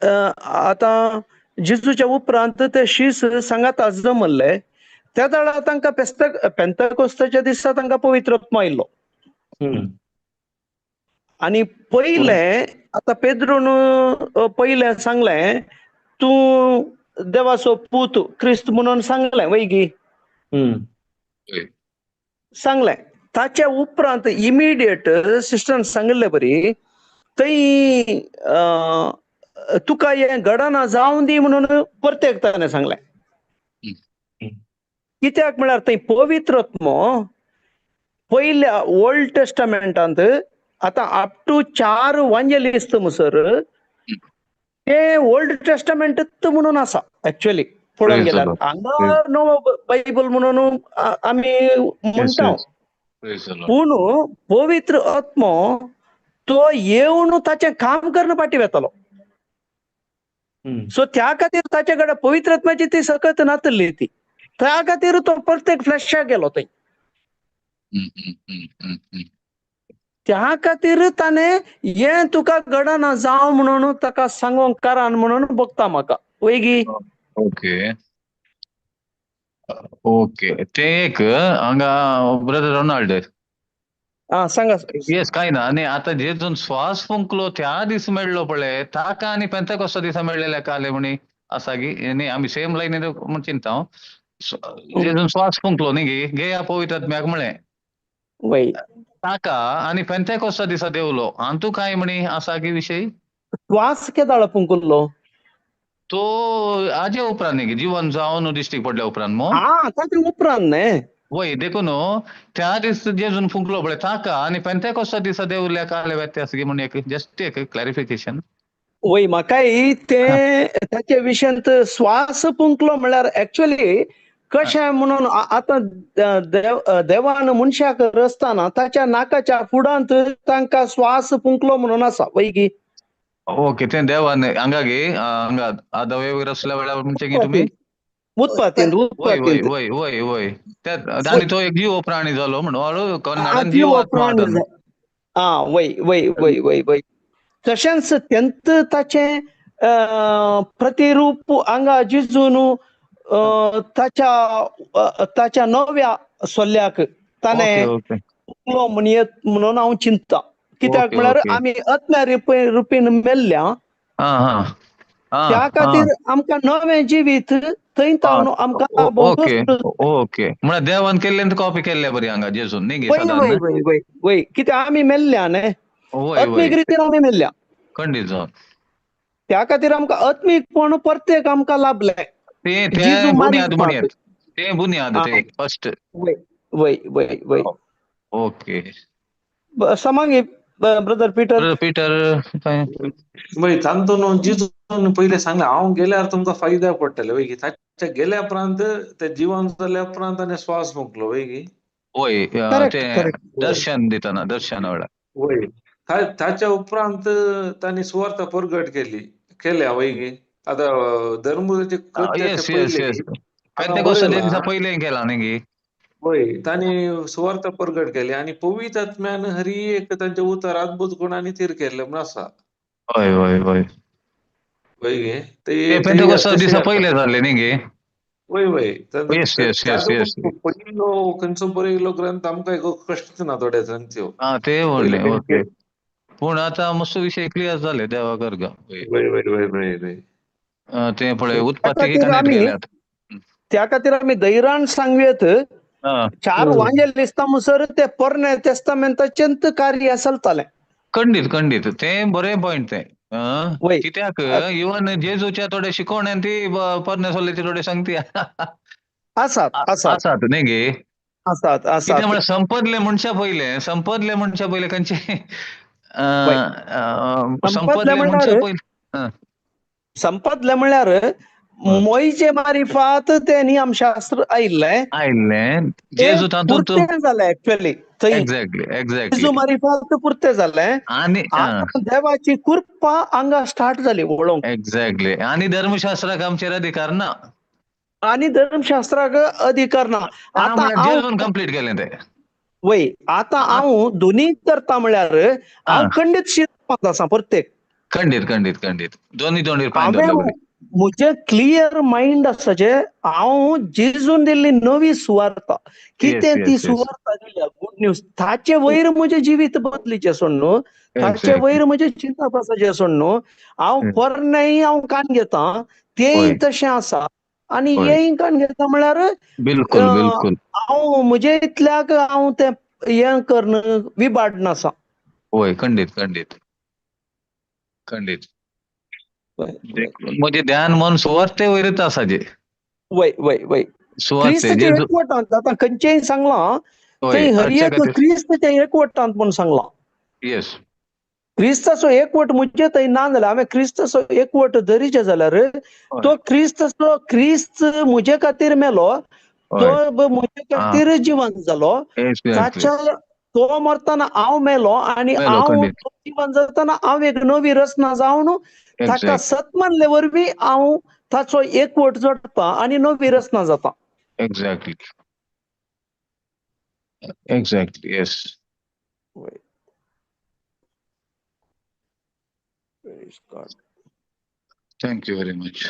आतां जेजूच्या उपरांत ते शीस सांगाता जमल्ले त्या वेळार तांकां पेंतकोस्ताच्या दिसा तांकां पवित्र आत्मो आयिल्लो. आनी पयलें आतां पेद्रून पयलें सांगलें तूं देवाचो पूत क्रिस्त म्हणून सांगलें वैगी सांगलें. ताच्या उपरांत इमिडिएट सिस्टरान सांगिल्ले बरी थंय तुका हें घडना जावं दी म्हणून परतेक ताणें सांगलें. कित्याक म्हळ्यार थंय पवित्र आत्मो पयल्या ओल्ड टेस्टमेंटांत आतां अप टू 4 वांजेलिस्त म्हणसर ते ओल्ड टेस्टमेंट म्हणून आसा एक्चुअली पळोवंक गेल्यार. हांगा नवो बायबल म्हणून आमी म्हणटा, पूण पवित्र आत्मो तो येवन ताचें काम करून फाटीं वेतलो. सो त्या खातीर ताचे कडेन पवित्र आत्म्याची ती सकत नातली ती, त्या खातीर तो प्रत्येक फ्लॅशाक गेलो थंय. त्या खातीर ताणें हें तुका घडना जावं म्हणून ताका सांगोंक कारण म्हणून बगता म्हाका वैगी. Okay okay. ते एक हांगा ब्रदर रोनाल्ड. आं सांगा. येस कांय ना. आनी आतां जेजून श्वास फुंकलो त्या दीस मेळ्ळो पळय ताका आनी पेंतेकोस्ता दिसा मेळ्ळेले काले म्हणी आसा गी न्ही आमी सेम लायनीर म्हण चिंता हांव. जेजून श्वास फुंकलो न्ही गी घेया पवित्र आत्म्याक म्हळें वय ताका आनी पेंतेकोस्ता दिसा देवलो हातूं कांय म्हणी आसा की विशय? श्वास केदाळ फुंकलो तो आजे उपरांत न्ही जिवन जावन दिश्टीक पडल्या उपरांत मो. आं ताचे उपरांत न्ही. वय देखून त्या दीस जेजून फुंकलो पळय ताका आनी पेंतेकोस्ता दिसा देवल्या काले व्यत्यास गी म्हण एक जस्ट एक क्लॅरिफिकेशन. वय म्हाकाय ते ताचे विशयांत श्वास फुंकलो म्हळ्यार एक्चुअली कशें म्हणून आतां देवान मनशाक रचतना ताच्या नाकाच्या फुडांत तांकां श्वास फुंकलो म्हणून आसा वैगी. ओके. ते देवान हांगा गे हांगा आदवे रचल्या वेळार म्हणचे की तुमी उत्पत्तींत वय वय वय वय वय आनी तो एक जीव प्राणी जालो म्हणून कन्नडान जीव प्राणी. आं वय वय वय वय वय. तशेंच तेंत ताचें प्रतिरूप हांगा जिजून ताच्या ताच्या नव्या सोल्ल्याक ताणें म्हणयत म्हणून हांव चिंतता. कित्याक म्हळ्यार आमी आत्म्या रुपीन मेल्ल्या त्या खातीर आमकां नवें जिवीत थंय तावन आमकां ओके ओके म्हळ्यार देवान केल्लें कॉपी केल्ले बरी हांगा जेजून न्ही वय वय वय वय. कित्याक आमी मेल्ल्या न्ही आत्मीक रितीन आमी मेल्ल्या खंडीत जावन त्या खातीर आमकां आत्मीकपण प्रत्येक आमकां लाभलें. ते बुन्याद म्हणयत ते बुन्याद ते फर्स्ट. वय वय वय वय. ओके. समांगी ब्रदर पीटर. पीटर वय तांतून जेजून पयलें सांगलें हांव गेल्यार तुमकां फायद्याक पडटलें वय की ताच्या गेल्या उपरांत ते जिवन जाल्या उपरांत ताणें श्वास फुंकलो वय की. वय ते दर्शन दितना दर्शना वेळार. वय ताच्या उपरांत तांणी सुवार्ता परगट केली केल्या वय की. आतां धर्मगुरूचे पयलें केला न्ही गी. वय तांणी सुवार्ता परगट केली आनी पवित्र आत्म्यान हरी एक तांचे उतर अद्भुत गुणांनी थीर केल्लें म्हूण आसा. हय हय हय वय गे. ते पेंतेकोस्ता दिसा पयलें जाल्लें न्ही गे. वय वय. येस येस येस येस. पयलो खंयचो बरयल्लो ग्रंथ आमकां कश्ट ना थोडे तांच्यो. आं ते व्हडलें ओके. पूण आतां मातसो विशय क्लियर जाले देवा गर्गा. वय वय वय वय वय. ते पळय उत्पत्ती कनेक्ट केल्यात त्या खातीर आमी धैर्यान सांगूयेत 4 वांजेलिस्ता म्हणसर ते पोरणे तेस्तामेंताचेंच कार्य चलतालें. खंडीत खंडीत ते बरें पॉयंट ते. कित्याक इवन जेजूच्या थोडे शिकवण्यान ती पोरणे सोल्ल्याची थोडे सांगती. आसात आसात आसात न्ही गे? आसात कितें आसात. म्हळ्यार संपदले मनशा पयले, संपदले मनशा पयले खंयचे वय. संपदले संपदले मनशा म्हणल्यार पयले. संपदले म्हणल्यार मोयचे मारिफात तें नियमशास्त्र आयिल्लें आयिल्लें तें जेजू तातूंत पुरतें जालें एक्चुअली थंय. Exactly exactly. जेजू मारिफात पुरतें जालें. आनी आतां देवाची कृपा हांगा स्टार्ट जाली वळोवंक. एक्झॅक्टली. आनी धर्मशास्त्राक आमचेर अधिकार ना. आनी धर्मशास्त्राक अधिकार ना. आतां हांव जेजून कंप्लीट केलें तें. वय आतां हांव दोनी करता म्हणल्यार हांव खंडीत शिरपांत आसा प्रत्येक. खंडीत खंडीत खंडीत दोनी तोंडीर पांय हांवें दवरले. म्हजें क्लियर मायंड आसा जे हांव जेजून दिल्ली नवी सुवार्ता कितें ती सुवार्ता दिल्या गुड न्यूज ताचे वयर म्हजें जिवीत बदलीचें सोड न्हू, ताचे वयर म्हजें चिंतप आसा जें सोड न्हू. हांव पोरणेंय हांव कान घेता तेंय तशें आसा आनी हेंय कान घेता म्हळ्यार बिलकुल बिलकुल हांव म्हजे इतल्याक हांव तें हें करून विबाडना आसा. वय खंडीत खंडीत खंडीत. म्हजें ध्यान मन सुवार्ते वयरच आसा जे. वय वय वय. क्रिस्ताच्या एकवटांत आतां खंयचेय सांगलां थंय हर एक क्रिस्ताच्या एकवटांत म्हूण सांगलां. येस. क्रिस्ताचो एकवट म्हजे थंय ना जाल्यार हांवें क्रिस्ताचो एकवट धरीचें जाल्यार तो क्रिस्ताचो क्रिस्त म्हजे खातीर मेलो, तो म्हजे खातीर जिवंत जालो, ताच्या तो मरतना हांव मेलो आनी हांव जिवन जातना हांव एक नवी रचना जावन ताका सत मानले वरवीं हांव ताचो एकवट जोडटा आनी नवी रचना जाता. Exactly exactly. Yes. Thank you very much.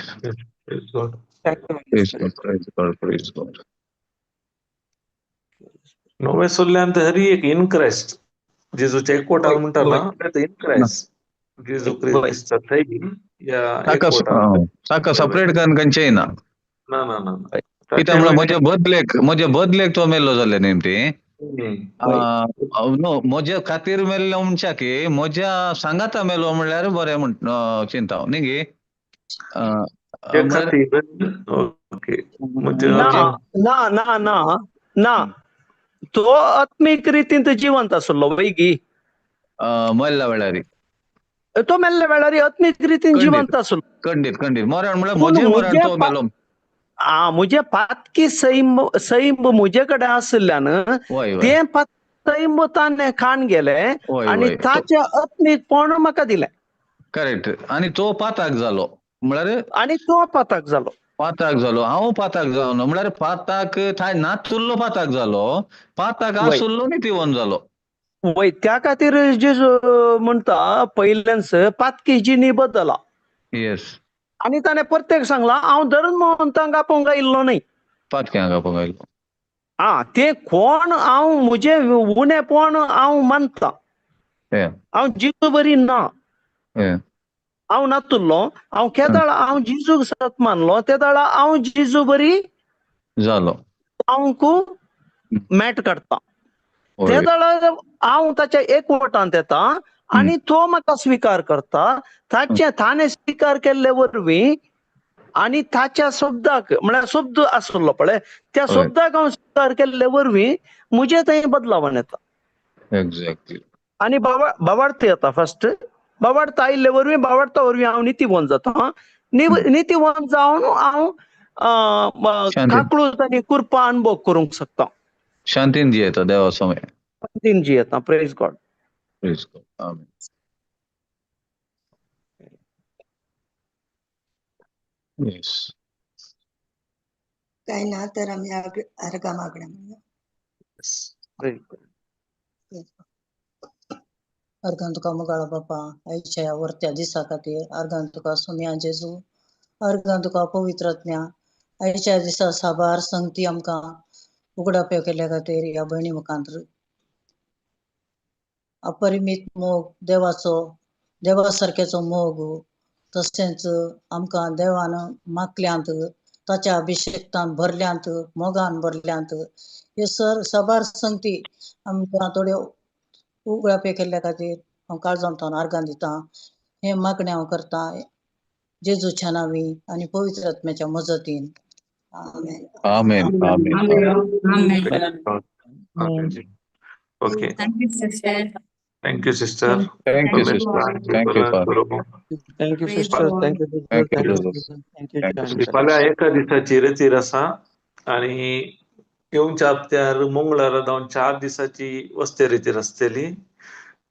Praise God. Praise God. Praise God. Praise God. नवे सोल्ल्यांत हरी एक इन क्रायस्ट जेजूच्या एकवटान म्हणटा ना इन क्रायस्ट जेजू क्रिस्त थंय ह्या ताका सेपरेट करून खंयचेय ना. ना ना ना. कित्याक म्हळ्यार म्हज्या बदलेक तो मेल्लो जालें न्ही ती. न्हू म्हज्या खातीर मेल्लो म्हणच्या की म्हज्या सांगाता मेलो म्हणल्यार बरें म्हण चिंता न्ही गे. ना ना ना ना तो आत्मीक रितीन जिवंत आसलो वय गी मेल्ल्या वेळार तो मेल्ल्या वेळार आत्मीक रितीन जिवंत आसलो. खंडीत खंडीत. मरण म्हळ्यार म्हजें मरण तो मेलो. आ म्हजें पातकी सैम सैम म्हजे कडेन आशिल्ल्यान तें सैम ताणें खाण गेलें आनी ताचें आत्मीकपण म्हाका दिलें. करेक्ट. आनी तो पाताक जालो म्हळ्यार आनी तो पाताक जालो. पाताक जालो. हांव पाताक जालो म्हळ्यार पाताक नातुल्लो पाताक जालो, पाताक आसुल्लो नितीवन जालो. वय त्या खातीर जेजू म्हणटा पयल्यान पातकी जिणी बदला. येस. आनी ताणें प्रत्येक सांगलां हांव धर्मवंतांक आपोवंक आयिल्लो न्हय, पातक्यांक आपोवंक आयिल्लो. आं तें कोण हांव म्हजें उणेपण हांव मानता, हांव जिजू बरी ना, हांव नातुल्लो, हांव केदाळा हांव जिजूक सत मानलो तेदाळा हांव जिजू बरी जालो, हांवकू मॅट काडटा तेदाळा हांव ताच्या एकवटांत येता आनी तो म्हाका स्विकार करता. ताचे ताणें स्विकार केल्ले वरवीं आनी ताच्या शब्दाक म्हळ्यार शब्द आसलो पळय त्या शब्दाक हांव स्विकार केल्ले वरवीं म्हजें थंय बदलावन येता. एक्झॅक्टली. आनी बाबार्थ येता फर्स्ट. बाबार्थ आयिल्ले वरवीं बाबार्था वरवीं हांव नितीवंत जाता. नितीवंत जावन हांव काकळूत आनी कृपा अनुभव करूंक शकता. शांतीन जियेता देवा समय. शांतीन जियेता. Praise God. Praise God. Amen. Yes. काय ना तर आमी अर्गां मागणें म्हणया. अर्गां तुका मोगाळ बापा आयच्या ह्या वर्त्या दिसा खातीर, अर्गां तुका सोम्या जेजू, अर्गां तुका पवित्र आत्म्या आयच्या दिसा साबार संगती आमकां उगडाप्यो केल्या खातीर ह्या भयणी मुखांत अपरिमीत मोग देवाचो, देवा सारक्याचो मोग, तशेंच आमकां देवान मागल्यांत ताच्या अभिशेक्तान भरल्यांत, मोगान भरल्यांत. हे सर साबार संगती आमकां थोड्यो उगडापे केल्ल्या खातीर हांव काळजांतल्यान आर्गां दितां. हें मागणें हांव करतां जेजूच्या नांवी आनी पवित्र आत्म्याच्या मजतीन. आमेन. आमेन आमेन. Amen. Amen. Okay. Thank you, sister. Thank you sister. Thank you sister. Thank you father. Thank you Praise sister. God. Thank you brother. Thank you thank you brothers. Thank you thank you John. Sister. फाल्यां एका दिसाची रेतीर आसा आनी येवच्या हप्त्यार मंगळारा जावन 4 दिसाची वस्ते रितीर आसतली.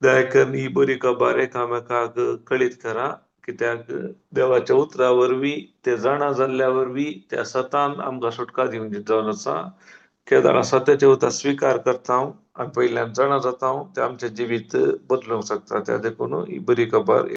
दया करून ही बरी खबर एकामेकाक कळीत करा, कित्याक देवाच्या उतरा वरवीं ते जाणा जाल्ल्या वरवीं त्या सतान आमकां सुटका दिवची जावन आसा. केदार सत्याचे उतर स्विकार करता आनी पयल्यान जाणा जाता ते आमचें जिवीत बदलूंक शकता. त्या देखून ही बरी खबर.